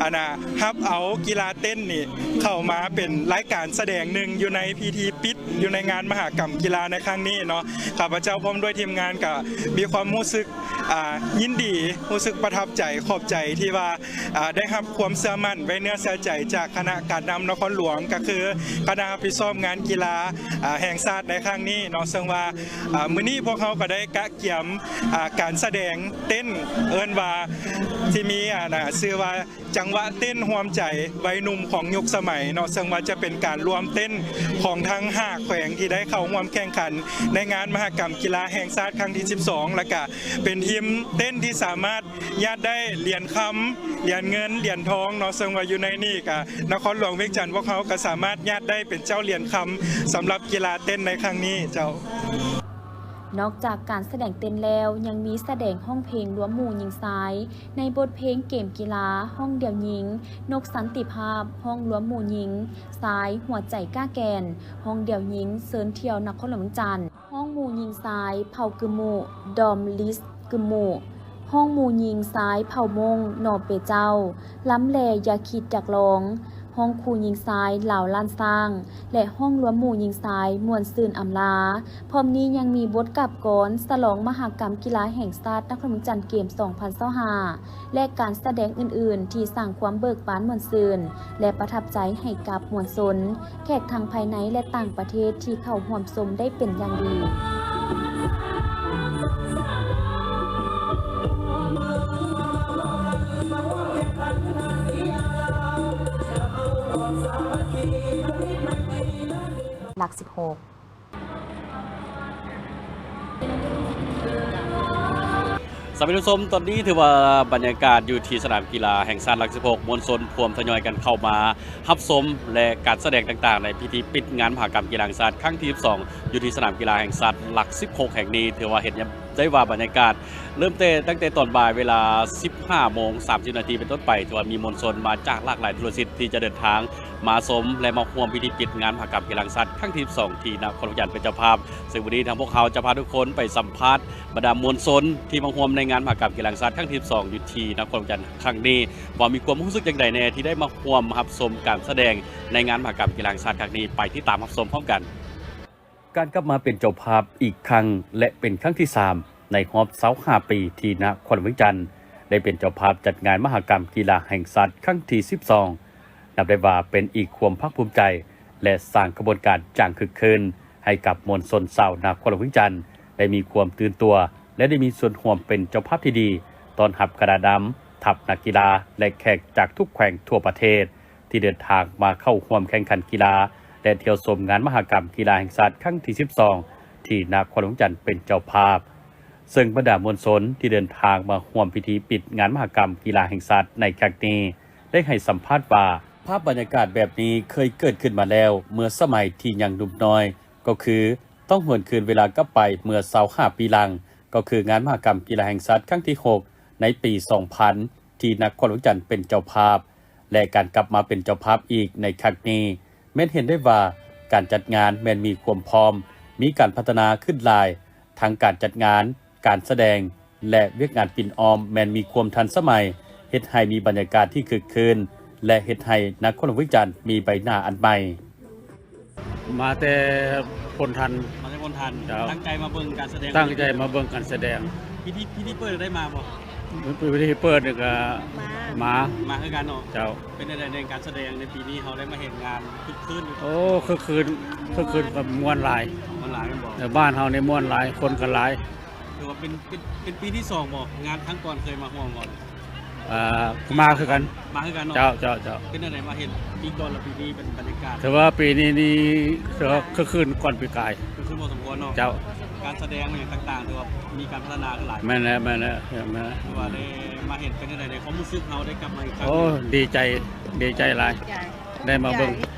ອັນນະ ຮັບເອົາກິລາເຕັ້ນນີ້ເຂົ້າມາເປັນລາຍການສະແດງໜຶ່ງຢູ່ໃນພິທີປິດ ຢູ່ໃນງານມະຫະກຳກິລາໃນຄັ້ງນີ້ເນາະ. ຂ້າພະເຈົ້າພ້ອມດ້ວຍທີມງານກະມີຄວາມຮູ້ສຶກ ອາ ຍິນດີ, ຮູ້ສຶກປະທັບໃຈ, ຂອບໃຈທີ່ວ່າ ອາ ໄດ້ຮັບຄວາມເຊື່ອໝັ້ນໄວ້ເນື້ອເຊື່ອໃຈຈາກຄະນະການນຳນະຄອນຫຼວງ ກໍຄືຄະນະຮັບຜິດຊອບງານກິລາ ອາ ແຫ່ງຊາດໃນຄັ້ງນີ້ເນາະ. ເຊິ່ງວ່າ ອາ ມື້ນີ້ພວກເຮົາກໍໄດ້ກະກຽມ ອາ ການສະແດງເຕັ້ນ ເອີ້ນວ່າທີ່ມີ ອາ ນະ ຊື່ວ່າ ຈັງຫວະເຕັ້ນຮ່ວມໃຈໄວໜຸ່ມຂອງຍຸກສະໄໝເນາະ, ເຊິ່ງວ່າຈະເປັນການລວມເຕັ້ນຂອງທັງຫ້າແຂວງທີ່ໄດ້ເຂົ້າຮ່ວມແຂ່ງຂັນໃນງານມະຫະກຳກິລາແຫ່ງຊາດຄັ້ງທີສິບສອງ ແລະກະເປັນທີມເຕັ້ນທີ່ສາມາດຍາດໄດ້ຫຼຽນຄຳ, ຫຼຽນເງິນ, ຫຼຽນທອງເນາະ, ເຊິ່ງວ່າຢູ່ໃນນີ້ກະນະຄອນຫຼວງວຽງຈັນພວກເຮົາກະສາມາດຍາດໄດ້ເປັນເຈົ້າຫຼຽນຄຳສຳລັບກິລາເຕັ້ນໃນຄັ້ງນີ້ເຈົ້າ. ນອກຈາກການສະແດງເຕັ້ນແລ້ວ ຍັງມີສະແດງຮ້ອງເພງລວມໝູ່ຍິງຊາຍ ໃນບົດເພງເກມກິລາ ຮ້ອງດຽວຍິງ ນົກສັນຕິພາບ, ຮ້ອງລວມໝູ່ຍິງຊາຍ ຫົວໃຈກ້າແກ່ນ, ຮ້ອງດຽວຍິງເຊີນທ່ຽວນະຄອນຫຼວງວຽງຈັນ, ຮ້ອງໝູ່ຍິງຊາຍເຜົ່າກຶມມຸ ດອມລິສກຶມມຸ, ຮ້ອງໝູ່ຍິງຊາຍເຜົ່າມົ້ງ ໜໍເປເຈົ້າ, ລຳແລຢ່າຄິດຢາກລອງ, ຮ້ອງຄູ່ຍິງຊາຍລາວລ້ານຊ້າງ ແລະ ຮ້ອງລວມໝູ່ຍິງຊາຍມ່ວນຊື່ນອຳລາ. ພ້ອມນີ້ຍັງມີບົດກາບກອນສະຫຼອງມະຫະກຳກິລາແຫ່ງຊາດນະຄອນຫຼວງວຽງຈັນເກມສອງພັນຊາວຫ້າ ແລະ ການສະແດງອື່ນໆ ທີ່ສ້າງຄວາມເບີກບານມ່ວນຊື່ນ ແລະ ປະທັບໃຈໃຫ້ກັບມວນຊົນ, ແຂກທັງພາຍໃນ ແລະ ຕ່າງປະເທດທີ່ເຂົ້າຮ່ວມຊົມໄດ້ເປັນຢ່າງດີ. ຫຼັກສິບຫົກ. ສະບາຍດີທ່ານຜູ້ຊົມ, ຕອນນີ້ຖືວ່າບັນຍາກາດຢູ່ທີ່ສະໜາມກິລາແຫ່ງຊາດຫຼັກສິບຫົກ ມວນຊົນພວມທະຍອຍກັນເຂົ້າມາຮັບຊົມ ແລະ ການສະແດງຕ່າງໆ ໃນພິທີປິດງານມະຫະກຳກິລາແຫ່ງຊາດຄັ້ງທີສິບສອງ ຢູ່ທີ່ສະໜາມກິລາແຫ່ງຊາດຫຼັກສິບຫົກແຫ່ງນີ້. ຖືວ່າເຫັນ ໄດ້ວ່າບັນຍາກາດເລີ່ມແຕ່ ຕັ້ງແຕ່ຕອນບ່າຍເວລາສິບຫ້າໂມງສາມສິບນາທີເປັນຕົ້ນໄປ ຖືວ່າມີມວນຊົນມາຈາກຫຼາກຫຼາຍທົ່ວໂລກທີ່ຈະເດີນທາງມາຊົມ ແລະ ມາຮ່ວມພິທີປິດງານມະຫະກຳກິລາແຫ່ງຊາດຄັ້ງທີສິບສອງ ທີ່ນະຄອນຫຼວງວຽງຈັນເປັນເຈົ້າພາບ. ເຊິ່ງມື້ນີ້ທາງພວກເຮົາຈະພາທຸກຄົນໄປສຳພາດບັນດາມວນຊົນທີ່ມາຮ່ວມໃນງານມະຫະກຳກິລາແຫ່ງຊາດຄັ້ງທີສິບສອງ ຢູ່ທີ່ນະຄອນຫຼວງວຽງຈັນຄັ້ງນີ້ ວ່າມີຄວາມຮູ້ສຶກຢ່າງໃດແດ່ທີ່ໄດ້ມາຮ່ວມຮັບຊົມການສະແດງໃນງານມະຫະກຳກິລາແຫ່ງຊາດຄັ້ງນີ້. ໄປຕິດຕາມຮັບຊົມພ້ອມກັນ. ການກັບມາເປັນເຈົ້າພາບອີກຄັ້ງ ແລະ ເປັນຄັ້ງທີສາມໃນຮອບຊາວຫ້າປີ ທີ່ນະຄອນຫຼວງວຽງຈັນໄດ້ເປັນເຈົ້າພາບຈັດງານມະຫະກຳກິລາແຫ່ງຊາດຄັ້ງທີສິບສອງ ນັບໄດ້ວ່າເປັນອີກຄວາມພາກພູມໃຈ ແລະ ສ້າງຂະບວນການຢ່າງຄຶກຄື້ນໃຫ້ກັບມວນຊົນຊາວນະຄອນຫຼວງວຽງຈັນໄດ້ມີຄວາມຕື່ນຕົວ ແລະ ໄດ້ມີສ່ວນຮ່ວມເປັນເຈົ້າພາບທີ່ດີ ຕ້ອນຮັບຄະນະນຳ, ທັບນັກກິລາ ແລະ ແຂກຈາກທຸກແຂວງທົ່ວປະເທດ ທີ່ເດີນທາງມາເຂົ້າຮ່ວມແຂ່ງຂັນກິລາ ແລະ ທ່ຽວຊົມງານມະຫະກຳກິລາແຫ່ງຊາດຄັ້ງທີສິບສອງ ທີ່ນະຄອນຫຼວງວຽງຈັນເປັນເຈົ້າພາບ. ເຊິ່ງບັນດາມວນຊົນທີ່ເດີນທາງມາຮ່ວມພິທີປິດງານມະຫະກຳກິລາແຫ່ງຊາດໃນຄັ້ງນີ້ ໄດ້ໃຫ້ສຳພາດວ່າ ພາບບັນຍາກາດແບບນີ້ເຄີຍເກີດຂຶ້ນມາແລ້ວເມື່ອສະໄໝທີ່ຍັງໜຸ່ມນ້ອຍ, ກໍຄືຕ້ອງຫວນຄືນເວລາກັບໄປເມື່ອຊາວຫ້າປີຫຼັງ, ກໍຄືງານມະຫະກຳກິລາແຫ່ງຊາດຄັ້ງທີຫົກ ໃນປີສອງພັນ ທີ່ນະຄອນຫຼວງວຽງຈັນເປັນເຈົ້າພາບ ແລະ ການກັບມາເປັນເຈົ້າພາບອີກໃນຄັ້ງນີ້ ແມ່ນເຫັນໄດ້ວ່າການຈັດງານແມ່ນມີຄວາມພ້ອມ, ມີການພັດທະນາຂຶ້ນຫຼາຍ, ທັງການຈັດງານ, ການສະແດງ ແລະ ວຽກງານປິ່ນອ້ອມແມ່ນມີຄວາມທັນສະໄໝ, ເຮັດໃຫ້ມີບັນຍາກາດທີ່ຄຶກຄື້ນ ແລະ ເຮັດໃຫ້ນະຄອນຫຼວງວຽງຈັນມີໃບໜ້າອັນໃໝ່. ມາແຕ່ໂພນທັນ. ມາແຕ່ໂພນທັນ. ເຈົ້າ. ຕັ້ງໃຈມາເບິ່ງການສະແດງ. ຕັ້ງໃຈມາເບິ່ງການສະແດງ. ພິທີ ພິທີເປີດໄດ້ມາບໍ່? ພິທີເປີດນີ້ກໍມາ. ມາ. ມາຄືກັນເນາະ. ເຈົ້າ. ເປັນຈັ່ງໃດແດ່ ການສະແດງໃນປີນີ້ ເຮົາໄດ້ມາເຫັນງານຄຶກຄື້ນຢູ່? ໂອ້ ຄຶກຄື້ນ ຄຶກຄື້ນ ກໍມ່ວນຫຼາຍ. ມ່ວນຫຼາຍແມ່ນບໍ່? ເອີ ບ້ານເຮົານີ້ມ່ວນຫຼາຍ ຄົນກໍຫຼາຍ. ຖືວ່າເປັນ ເປັນ ເປັນປີທີສອງບໍ່? ງານຄັ້ງກ່ອນເຄີຍມາຮ່ວມບໍ່? ອ່າ ມາຄືກັນ ມາຄືກັນເນາະ. ເຈົ້າ ເຈົ້າ ເຈົ້າ. ເປັນຈັ່ງໃດມາເຫັນປີກ່ອນ ແລະ ປີນີ້ເປັນບັນຍາກາດ? ຖືວ່າປີນີ້ນີ້ ຖືວ່າຄຶກຄື້ນກ່ອນປີກາຍ. ຄຶກຄື້ນພໍສົມຄວນເນາະ. ເຈົ້າ. ການສະແດງຫຍັງຕ່າງໆ ຖືວ່າມີການພັດທະນາຂຶ້ນຫຼາຍ. ແມ່ນແລ້ວ ແມ່ນແລ້ວ ແມ່ນແລ້ວ. ຖືວ່າໄດ້ມາເຫັນ ເປັນຈັ່ງໃດໃນຄວາມຮູ້ສຶກເຮົາໄດ້ກັບມາອີກຄັ້ງ? ໂອ້ ດີໃຈ ດີໃຈຫຼາຍ. ໄດ້ມາເບິ່ງ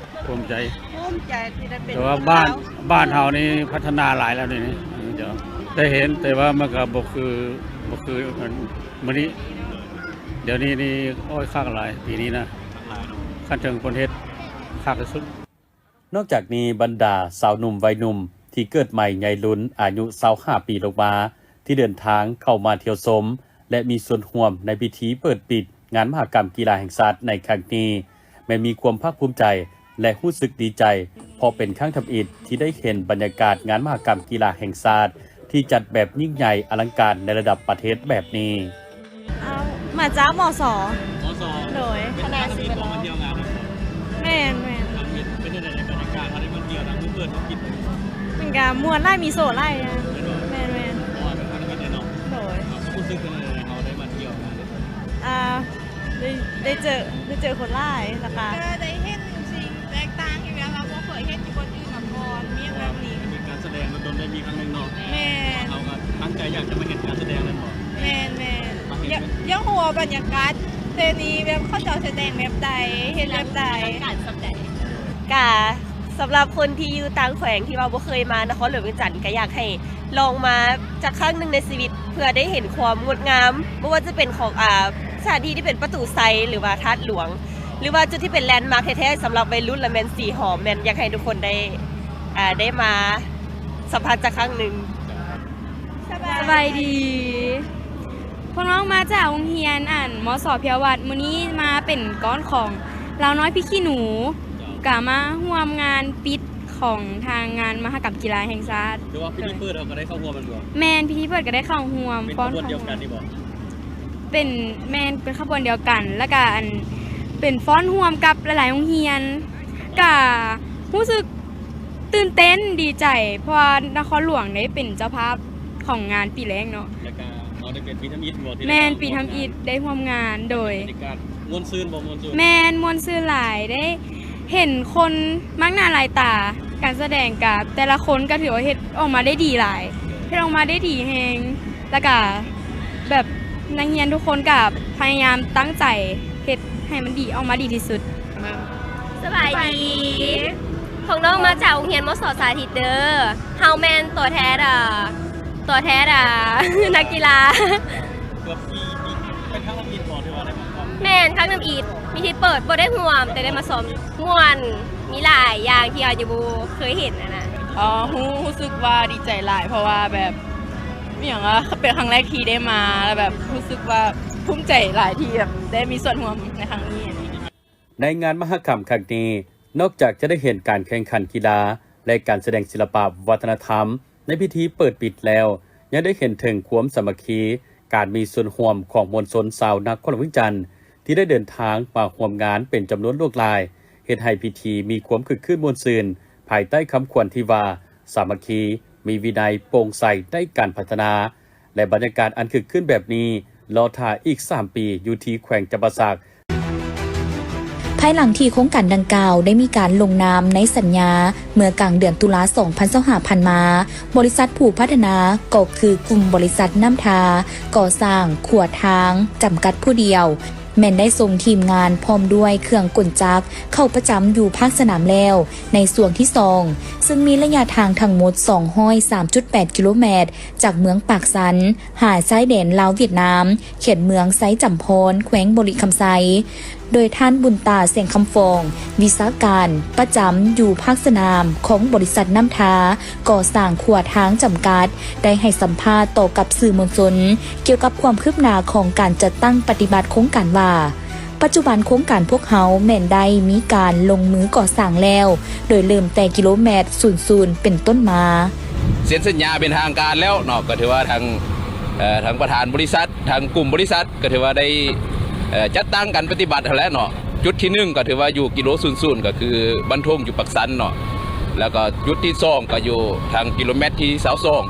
ພູມໃຈ ພູມໃຈທີ່ໄດ້ເປັນ ແຕ່ວ່າບ້ານ ຄົນລາວ ບ້ານເຮົານີ້ພັດທະນາຫຼາຍແລ້ວນີ້ ເຈົ້າ ໄດ້ເຫັນ ແຕ່ວ່າມັນກໍບໍ່ຄື ບໍ່ຄືມື້ນີ້. ດຽວນີ້ນີ້ ໂອ້ຍ ຄັກຫຼາຍ ປີນີ້ນະ ຄັນເຖິງເພິ່ນເຮັດຄັກທີ່ສຸດ. ນອກຈາກນີ້ ບັນດາຊາວໜຸ່ມໄວໜຸ່ມທີ່ເກີດໃໝ່ໃຫຍ່ລຸນ ອາຍຸຊາວຫ້າປີລົງມາ ທີ່ເດີນທາງເຂົ້າມາທ່ຽວຊົມ ແລະ ມີສ່ວນຮ່ວມໃນພິທີເປີດປິດງານມະຫະກຳກິລາແຫ່ງຊາດໃນຄັ້ງນີ້ ແມ່ນມີຄວາມພາກພູມໃຈ ແລະ ຮູ້ສຶກດີໃຈ ເພາະເປັນຄັ້ງທຳອິດທີ່ໄດ້ເຫັນບັນຍາກາດງານມະຫະກຳກິລາແຫ່ງຊາດ ທີ່ຈັດແບບຍິ່ງໃຫຍ່ອະລັງການໃນລະດັບປະເທດແບບນີ້. ເອົາ ມາຈາກ ມສ. ມສ. ໂດຍ ເປັນຄັ້ງທຳອິດບໍ່ມາທ່ຽວງານນີ້? ແມ່ນໆ. ເປັນຈັ່ງໃດໃນບັນຍາກາດ ເຮົາໄດ້ມາທ່ຽວ ທັງມື້ເປີດມື້ປິດ? ມັນກະມ່ວນຫຼາຍ ມີໂຊຫຼາຍ. ແມ່ນບໍ່? ແມ່ນໆ. ເພາະວ່າເປັນຄັ້ງທຳອິດເດ້ເນາະ. ໂດຍ. ຮູ້ສຶກເປັນຈັ່ງໃດ ເຮົາໄດ້ມາທ່ຽວງານ? ອ່າ ໄດ້ ໄດ້ເຈີ ໄດ້ເຈີຄົນຫຼາຍ ແລ້ວກະ ກໍໄດ້ເຫັນສິ່ງແຕກຕ່າງທີ່ແບບວ່າບໍ່ເຄີຍເຫັນຢູ່ບ່ອນອື່ນມາກ່ອນ ມີແບບນີ້ ມີການສະແດງດົນໆ ໄດ້ມີຄັ້ງໜຶ່ງເນາະ. ແມ່ນ. ເຮົາກໍຕັ້ງໃຈຢາກຈະມາເຫັນການສະແດງນັ້ນບໍ່? ແມ່ນໆ. ຢາກ ຢາກຮູ້ວ່າບັນຍາກາດແຖວນີ້ແບບເຂົາເຈົ້າສະແດງແບບໃດ ເຮັດແບບໃດ? ການສະແດງ ກະ ສຳລັບຄົນທີ່ຢູ່ຕ່າງແຂວງທີ່ວ່າບໍ່ເຄີຍມານະຄອນຫຼວງວຽງຈັນ ກໍຢາກໃຫ້ລອງມາຈັກຄັ້ງໜຶ່ງໃນຊີວິດ ເພື່ອໄດ້ເຫັນຄວາມງົດງາມ ບໍ່ວ່າຈະເປັນຂອງ ອ່າ ສະຖານທີ່ທີ່ເປັນປະຕູໄຊ ຫຼືວ່າທາດຫຼວງ ຫຼືວ່າຈຸດທີ່ເປັນແລນມາກແທ້ໆ ສຳລັບໄວລຸ້ນລະແມ່ນສີຫອມ ແມ່ນຢາກໃຫ້ທຸກຄົນໄດ້ ອ່າ ໄດ້ມາສຳຜັດຈັກຄັ້ງໜຶ່ງ. ສະບາຍດີ ພວກນ້ອງມາຈາກໂຮງຮຽນ ອັນ ມສ ເພຍວັດ ມື້ນີ້ມາເປັນກ້ອນຂອງລາວນ້ອຍພິກຂີ້ໜູ ກະມາຮ່ວມງານປິດຂອງທາງງານມະຫະກຳກິລາແຫ່ງຊາດ. ຖືວ່າພິທີເປີດເຮົາກໍໄດ້ເຂົ້າຮ່ວມແມ່ນບໍ່? ແມ່ນ ພິທີເປີດກໍໄດ້ເຂົ້າຮ່ວມ ເປັນຂະບວນດຽວກັນນີ້ບໍ່? ເປັນ ແມ່ນ ເປັນຂະບວນດຽວກັນ ແລ້ວກະ ອັນ ເປັນຟ້ອນຮ່ວມກັບຫຼາຍໆໂຮງຮຽນ ກະຮູ້ສຶກຕື່ນເຕັ້ນດີໃຈ ເພາະວ່ານະຄອນຫຼວງໄດ້ເປັນເຈົ້າພາບຂອງງານປີແລກເນາະ. ແລ້ວກະເຮົາໄດ້ເປັນປີທຳອິດບໍ່? ແມ່ນ ປີທຳອິດໄດ້ຮ່ວມງານ. ໂດຍ. ບັນຍາກາດມ່ວນຊື່ນບໍ່? ມ່ວນຊື່ນ. ແມ່ນ ມ່ວນຊື່ນຫຼາຍ ໄດ້ເຫັນຄົນມາກໜ້າຫຼາຍຕາ ການສະແດງກະແຕ່ລະຄົນກະຖືວ່າເຮັດອອກມາໄດ້ດີຫຼາຍ ເຮັດອອກມາໄດ້ດີແຮງ ແລ້ວກະແບບນັກຮຽນທຸກຄົນກະພະຍາຍາມຕັ້ງໃຈເຮັດໃຫ້ມັນດີ ອອກມາດີທີ່ສຸດ. ສະບາຍດີ ພວກນ້ອງມາຈາກໂຮງຮຽນ ມສ ສາທິດເດີ ເຮົາແມ່ນຕົວແທນ ເອີ ຕົວແທນ ເອີ ນັກກິລາ. ເກືອບສີ່ປີ ເປັນຄັ້ງທຳອິດບໍ່ ທີ່ວ່າໄດ້ມາຮ່ວມ? ແມ່ນ ຄັ້ງທຳອິດ ມີທີ່ເປີດ ບໍ່ໄດ້ຮ່ວມ ແຕ່ໄດ້ມາຊ້ອມ ມ່ວນ ມີຫຼາຍຢ່າງທີ່ເຮົາຍັງບໍ່ເຄີຍເຫັນຫັ້ນນະ. ອໍ ຮູ້ ຮູ້ສຶກວ່າດີໃຈຫຼາຍ ເພາະວ່າແບບ ອີ່ຫຍັງວະ ເປັນຄັ້ງແລກທີ່ໄດ້ມາ ແລ້ວແບບຮູ້ສຶກວ່າພູມໃຈຫຼາຍທີ່ແບບໄດ້ມີສ່ວນຮ່ວມໃນຄັ້ງນີ້. ໃນງານມະຫະກຳຄັ້ງນີ້ ນອກຈາກຈະໄດ້ເຫັນການແຂ່ງຂັນກິລາ ແລະ ການສະແດງສິລະປະວັດທະນະທຳໃນພິທີເປີດປິດແລ້ວ ຍັງໄດ້ເຫັນເຖິງຄວາມສາມັກຄີ ການມີສ່ວນຮ່ວມຂອງມວນຊົນຊາວນະຄອນຫຼວງວຽງຈັນ ທີ່ໄດ້ເດີນທາງມາຮ່ວມງານເປັນຈຳນວນຫຼວງຫຼາຍ, ເຮັດໃຫ້ພິທີມີຄວາມຄຶກຄື້ນມ່ວນຊື່ນ ພາຍໃຕ້ຄຳຂວັນທີ່ວ່າ ສາມັກຄີ, ມີວິໄນ, ໂປ່ງໃສ, ໄດ້ການພັດທະນາ ແລະ ບັນຍາກາດອັນຄຶກຄື້ນແບບນີ້ ລໍຖ້າອີກສາມປີ ຢູ່ທີ່ແຂວງຈຳປາສັກ. ພາຍຫຼັງທີ່ໂຄງການດັ່ງກ່າວໄດ້ມີການລົງນາມໃນສັນຍາເມື່ອກາງເດືອນຕຸລາ ສອງພັນຊາວຫ້າ ຜ່ານມາ, ບໍລິສັດຜູ້ພັດທະນາ ກໍຄືກຸ່ມບໍລິສັດນ້ຳທາກໍ່ສ້າງຂົວທາງ ຈຳກັດຜູ້ດຽວ ແມ່ນໄດ້ສົ່ງທີມງານພ້ອມດ້ວຍເຄື່ອງກົນຈັກເຂົ້າປະຈຳຢູ່ພາກສະໜາມແລ້ວ ໃນຊ່ວງທີສອງ ເຊິ່ງມີໄລຍະທາງທັງໝົດ ສອງຮ້ອຍສາມຈຸດແປດ ກິໂລແມັດ ຈາກເມືອງປາກຊັນ ຫາຊາຍແດນລາວຫວຽດນາມ ເຂດເມືອງໄຊຈຳພອນ ແຂວງບໍລິຄຳໄຊ, ໂດຍທ່ານ ບຸນຕາ ແສງຄຳຟອງ ວິຊາການປະຈຳຢູ່ພາກສະໜາມຂອງບໍລິສັດນ້ຳທາກໍ່ສ້າງຂົວທາງຈຳກັດ ໄດ້ໃຫ້ສຳພາດຕໍ່ກັບສື່ມວນຊົນ ກ່ຽວກັບຄວາມຄືບໜ້າຂອງການຈັດຕັ້ງປະຕິບັດໂຄງການວ່າ ປັດຈຸບັນໂຄງການພວກເຮົາແມ່ນໄດ້ມີການລົງມືກໍ່ສ້າງແລ້ວ ໂດຍເລີ່ມແຕ່ກິໂລແມັດສູນສູນເປັນຕົ້ນມາ. ເຊັນສັນຍາເປັນທາງການແລ້ວເນາະ, ກໍຖືວ່າທາງ ເອີ ທາງປະທານບໍລິສັດ ທາງກຸ່ມບໍລິສັດ ກໍຖືວ່າໄດ້ ເອີ ຈັດຕັ້ງການປະຕິບັດຫັ້ນແຫຼະເນາະ. ຈຸດທີໜຶ່ງ ກໍຖືວ່າຢູ່ກິໂລສູນສູນ ກໍຄືບ້ານທົ່ງຢູ່ປາກຊັນເນາະ, ແລ້ວກໍຈຸດທີສອງ ກໍຢູ່ທາງກິໂລແມັດທີຊາວສອງ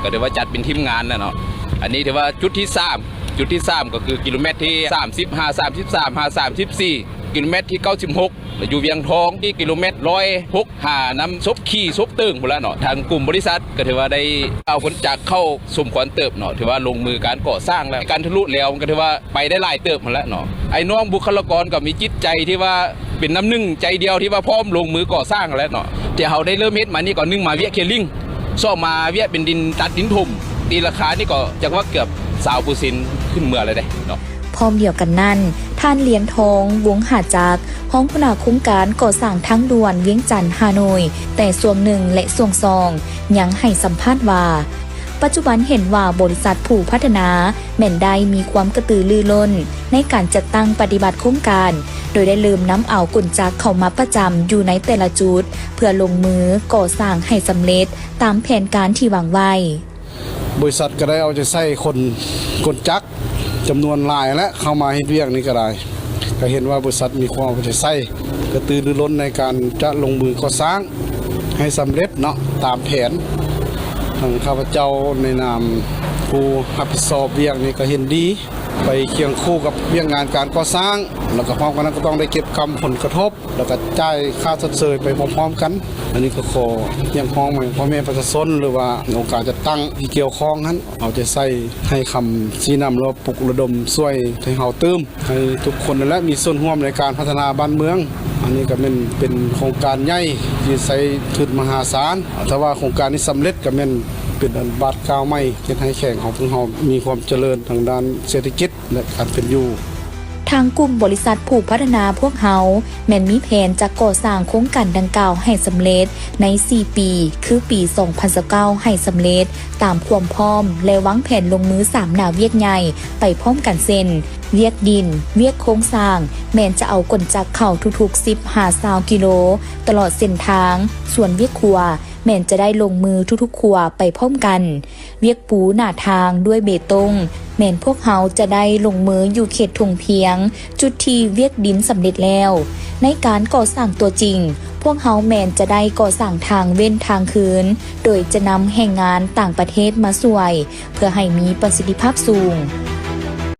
ກໍຖືວ່າຈັດເປັນທີມງານແລ້ວເນາະ. ອັນນີ້ຖືວ່າຈຸດທີສາມ ຈຸດທີສາມກໍຄືກິໂລແມັດທີສາມສິບ ຫາ ສາມສິບສາມ ຫາ ສາມສິບສີ່ ກິໂລແມັດທີເກົ້າສິບຫົກ ແລະ ຢູ່ວຽງທອງທີ່ກິໂລແມັດຮ້ອຍຫົກ ຫານຳສົບຂີ້ສົບເຕີງພຸ້ນລະເນາະ. ທາງກຸ່ມບໍລິສັດກໍຖືວ່າໄດ້ເອົາຂົນຈັກເຂົ້າສົມຄວນເຕີບເນາະ, ຖືວ່າລົງມືການກໍ່ສ້າງແລ້ວ. ການທະລຸແລ້ວມັນກໍຖືວ່າໄປໄດ້ຫຼາຍເຕີບຫັ້ນແຫຼະເນາະ. ອ້າຍນ້ອງບຸກຄະລາກອນກໍມີຈິດໃຈທີ່ວ່າເປັນນ້ຳໜຶ່ງໃຈດຽວ ທີ່ວ່າພ້ອມລົງມືກໍ່ສ້າງຫັ້ນແຫຼະເນາະ. ແຕ່ເຮົາໄດ້ເລີ່ມເຮັດມານີ້ກໍ ໜຶ່ງ ມາວຽກເຄລີງ, ສອງ ມາວຽກເປັນດິນຕັດດິນຖົມ, ຕີລາຄານີ້ກໍຈັກວ່າເກືອບຊາວເປີເຊັນຂຶ້ນເມືອແລ້ວເດ້ເນາະ. ພ້ອມດຽວກັນນັ້ນ, ທ່ານ ລຽງທອງ ວົງຫາຈັກ ຮອງຫົວໜ້າໂຄງການກໍ່ສ້າງທາງດ່ວນວຽງຈັນ-ຮ່າໂນ້ຍ ແຕ່ຊ່ວງໜຶ່ງ ແລະ ຊ່ວງສອງ ຍັງໃຫ້ສຳພາດວ່າ ປັດຈຸບັນເຫັນວ່າບໍລິສັດຜູ້ພັດທະນາແມ່ນໄດ້ມີຄວາມກະຕືລືລົ້ນໃນການຈັດຕັ້ງປະຕິບັດໂຄງການ, ໂດຍໄດ້ເລີ່ມນຳເອົາກົນຈັກເຂົ້າມາປະຈຳຢູ່ໃນແຕ່ລະຈຸດ ເພື່ອລົງມືກໍ່ສ້າງໃຫ້ສຳເລັດຕາມແຜນການທີ່ວາງໄວ້. ບໍລິສັດກໍໄດ້ເອົາໃຈໃສ່ຄົນ ກົນຈັກຈຳນວນຫຼາຍແຫຼະ ເຂົ້າມາເຮັດວຽກນີ້ກໍໄດ້. ກໍເຫັນວ່າບໍລິສັດມີຄວາມເອົາໃຈໃສ່ ກະຕືລືລົ້ນໃນການຈະລົງມືກໍ່ສ້າງໃຫ້ສຳເລັດເນາະ ຕາມແຜນ. ທາງຂ້າພະເຈົ້າໃນນາມຜູ້ຮັບຜິດຊອບວຽກນີ້ກໍເຫັນດີ ໄປຄຽງຄູ່ກັບວຽກງານການກໍ່ສ້າງ, ແລ້ວກໍພ້ອມກັນນັ້ນກໍຕ້ອງໄດ້ເກັບກຳຜົນກະທົບ ແລ້ວກໍຈ່າຍຄ່າຊົດເຊີຍໄປພ້ອມໆກັນ. ອັນນີ້ກໍຂໍຮຽກຮ້ອງມາຍັງພໍ່ແມ່ປະຊາຊົນ ຫຼືວ່າອົງການຈັດຕັ້ງທີ່ກ່ຽວຂ້ອງຫັ້ນ ເອົາໃຈໃສ່ໃຫ້ຄຳຊີ້ນຳ ຫຼືວ່າປຸກລະດົມຊ່ວຍໃຫ້ເຮົາຕື່ມ ໃຫ້ທຸກຄົນນັ້ນແຫຼະມີສ່ວນຮ່ວມໃນການພັດທະນາບ້ານເມືອງ. ອັນນີ້ກໍແມ່ນເປັນໂຄງການໃຫຍ່ທີ່ໃຊ້ທຶນມະຫາສານ. ຖ້າວ່າໂຄງການນີ້ສຳເລັດ ກໍແມ່ນເປັນອັນບາດກ້າວໃໝ່ ເຮັດໃຫ້ແຂວງຂອງພວກເຮົາມີຄວາມຈະເລີນທາງດ້ານເສດຖະກິດ ແລະ ການເປັນຢູ່. ທາງກຸ່ມບໍລິສັດຜູ້ພັດທະນາພວກເຮົາ ແມ່ນມີແຜນຈະກໍ່ສ້າງໂຄງການດັ່ງກ່າວໃຫ້ສຳເລັດໃນສີ່ປີ ຄືປີສອງພັນຊາວເກົ້າໃຫ້ສຳເລັດຕາມຄວາມພ້ອມ ແລະ ວາງແຜນລົງມືສາມໜ້າວຽກໃຫຍ່ໄປພ້ອມກັນ ເຊັ່ນ ວຽກດິນ, ວຽກໂຄງສ້າງ ແມ່ນຈະເອົາກົນຈັກເຂົ້າທຸກໆສິບຫາຊາວກິໂລຕະຫຼອດເສັ້ນທາງ, ສ່ວນວຽກຂົວ ແມ່ນຈະໄດ້ລົງມືທຸກໆຂົວໄປພ້ອມກັນ. ວຽກປູໜ້າທາງດ້ວຍເບຕົງ ແມ່ນພວກເຮົາຈະໄດ້ລົງມືຢູ່ເຂດທົ່ງພຽງ ຈຸດທີ່ວຽກດິນສຳເລັດແລ້ວ. ໃນການກໍ່ສ້າງຕົວຈິງ, ພວກເຮົາແມ່ນຈະໄດ້ກໍ່ສ້າງທາງເວັ້ນທາງຄືນ, ໂດຍຈະນຳແຮງງານຕ່າງປະເທດມາຊ່ວຍ ເພື່ອໃຫ້ມີປະສິດທິພາບສູງ.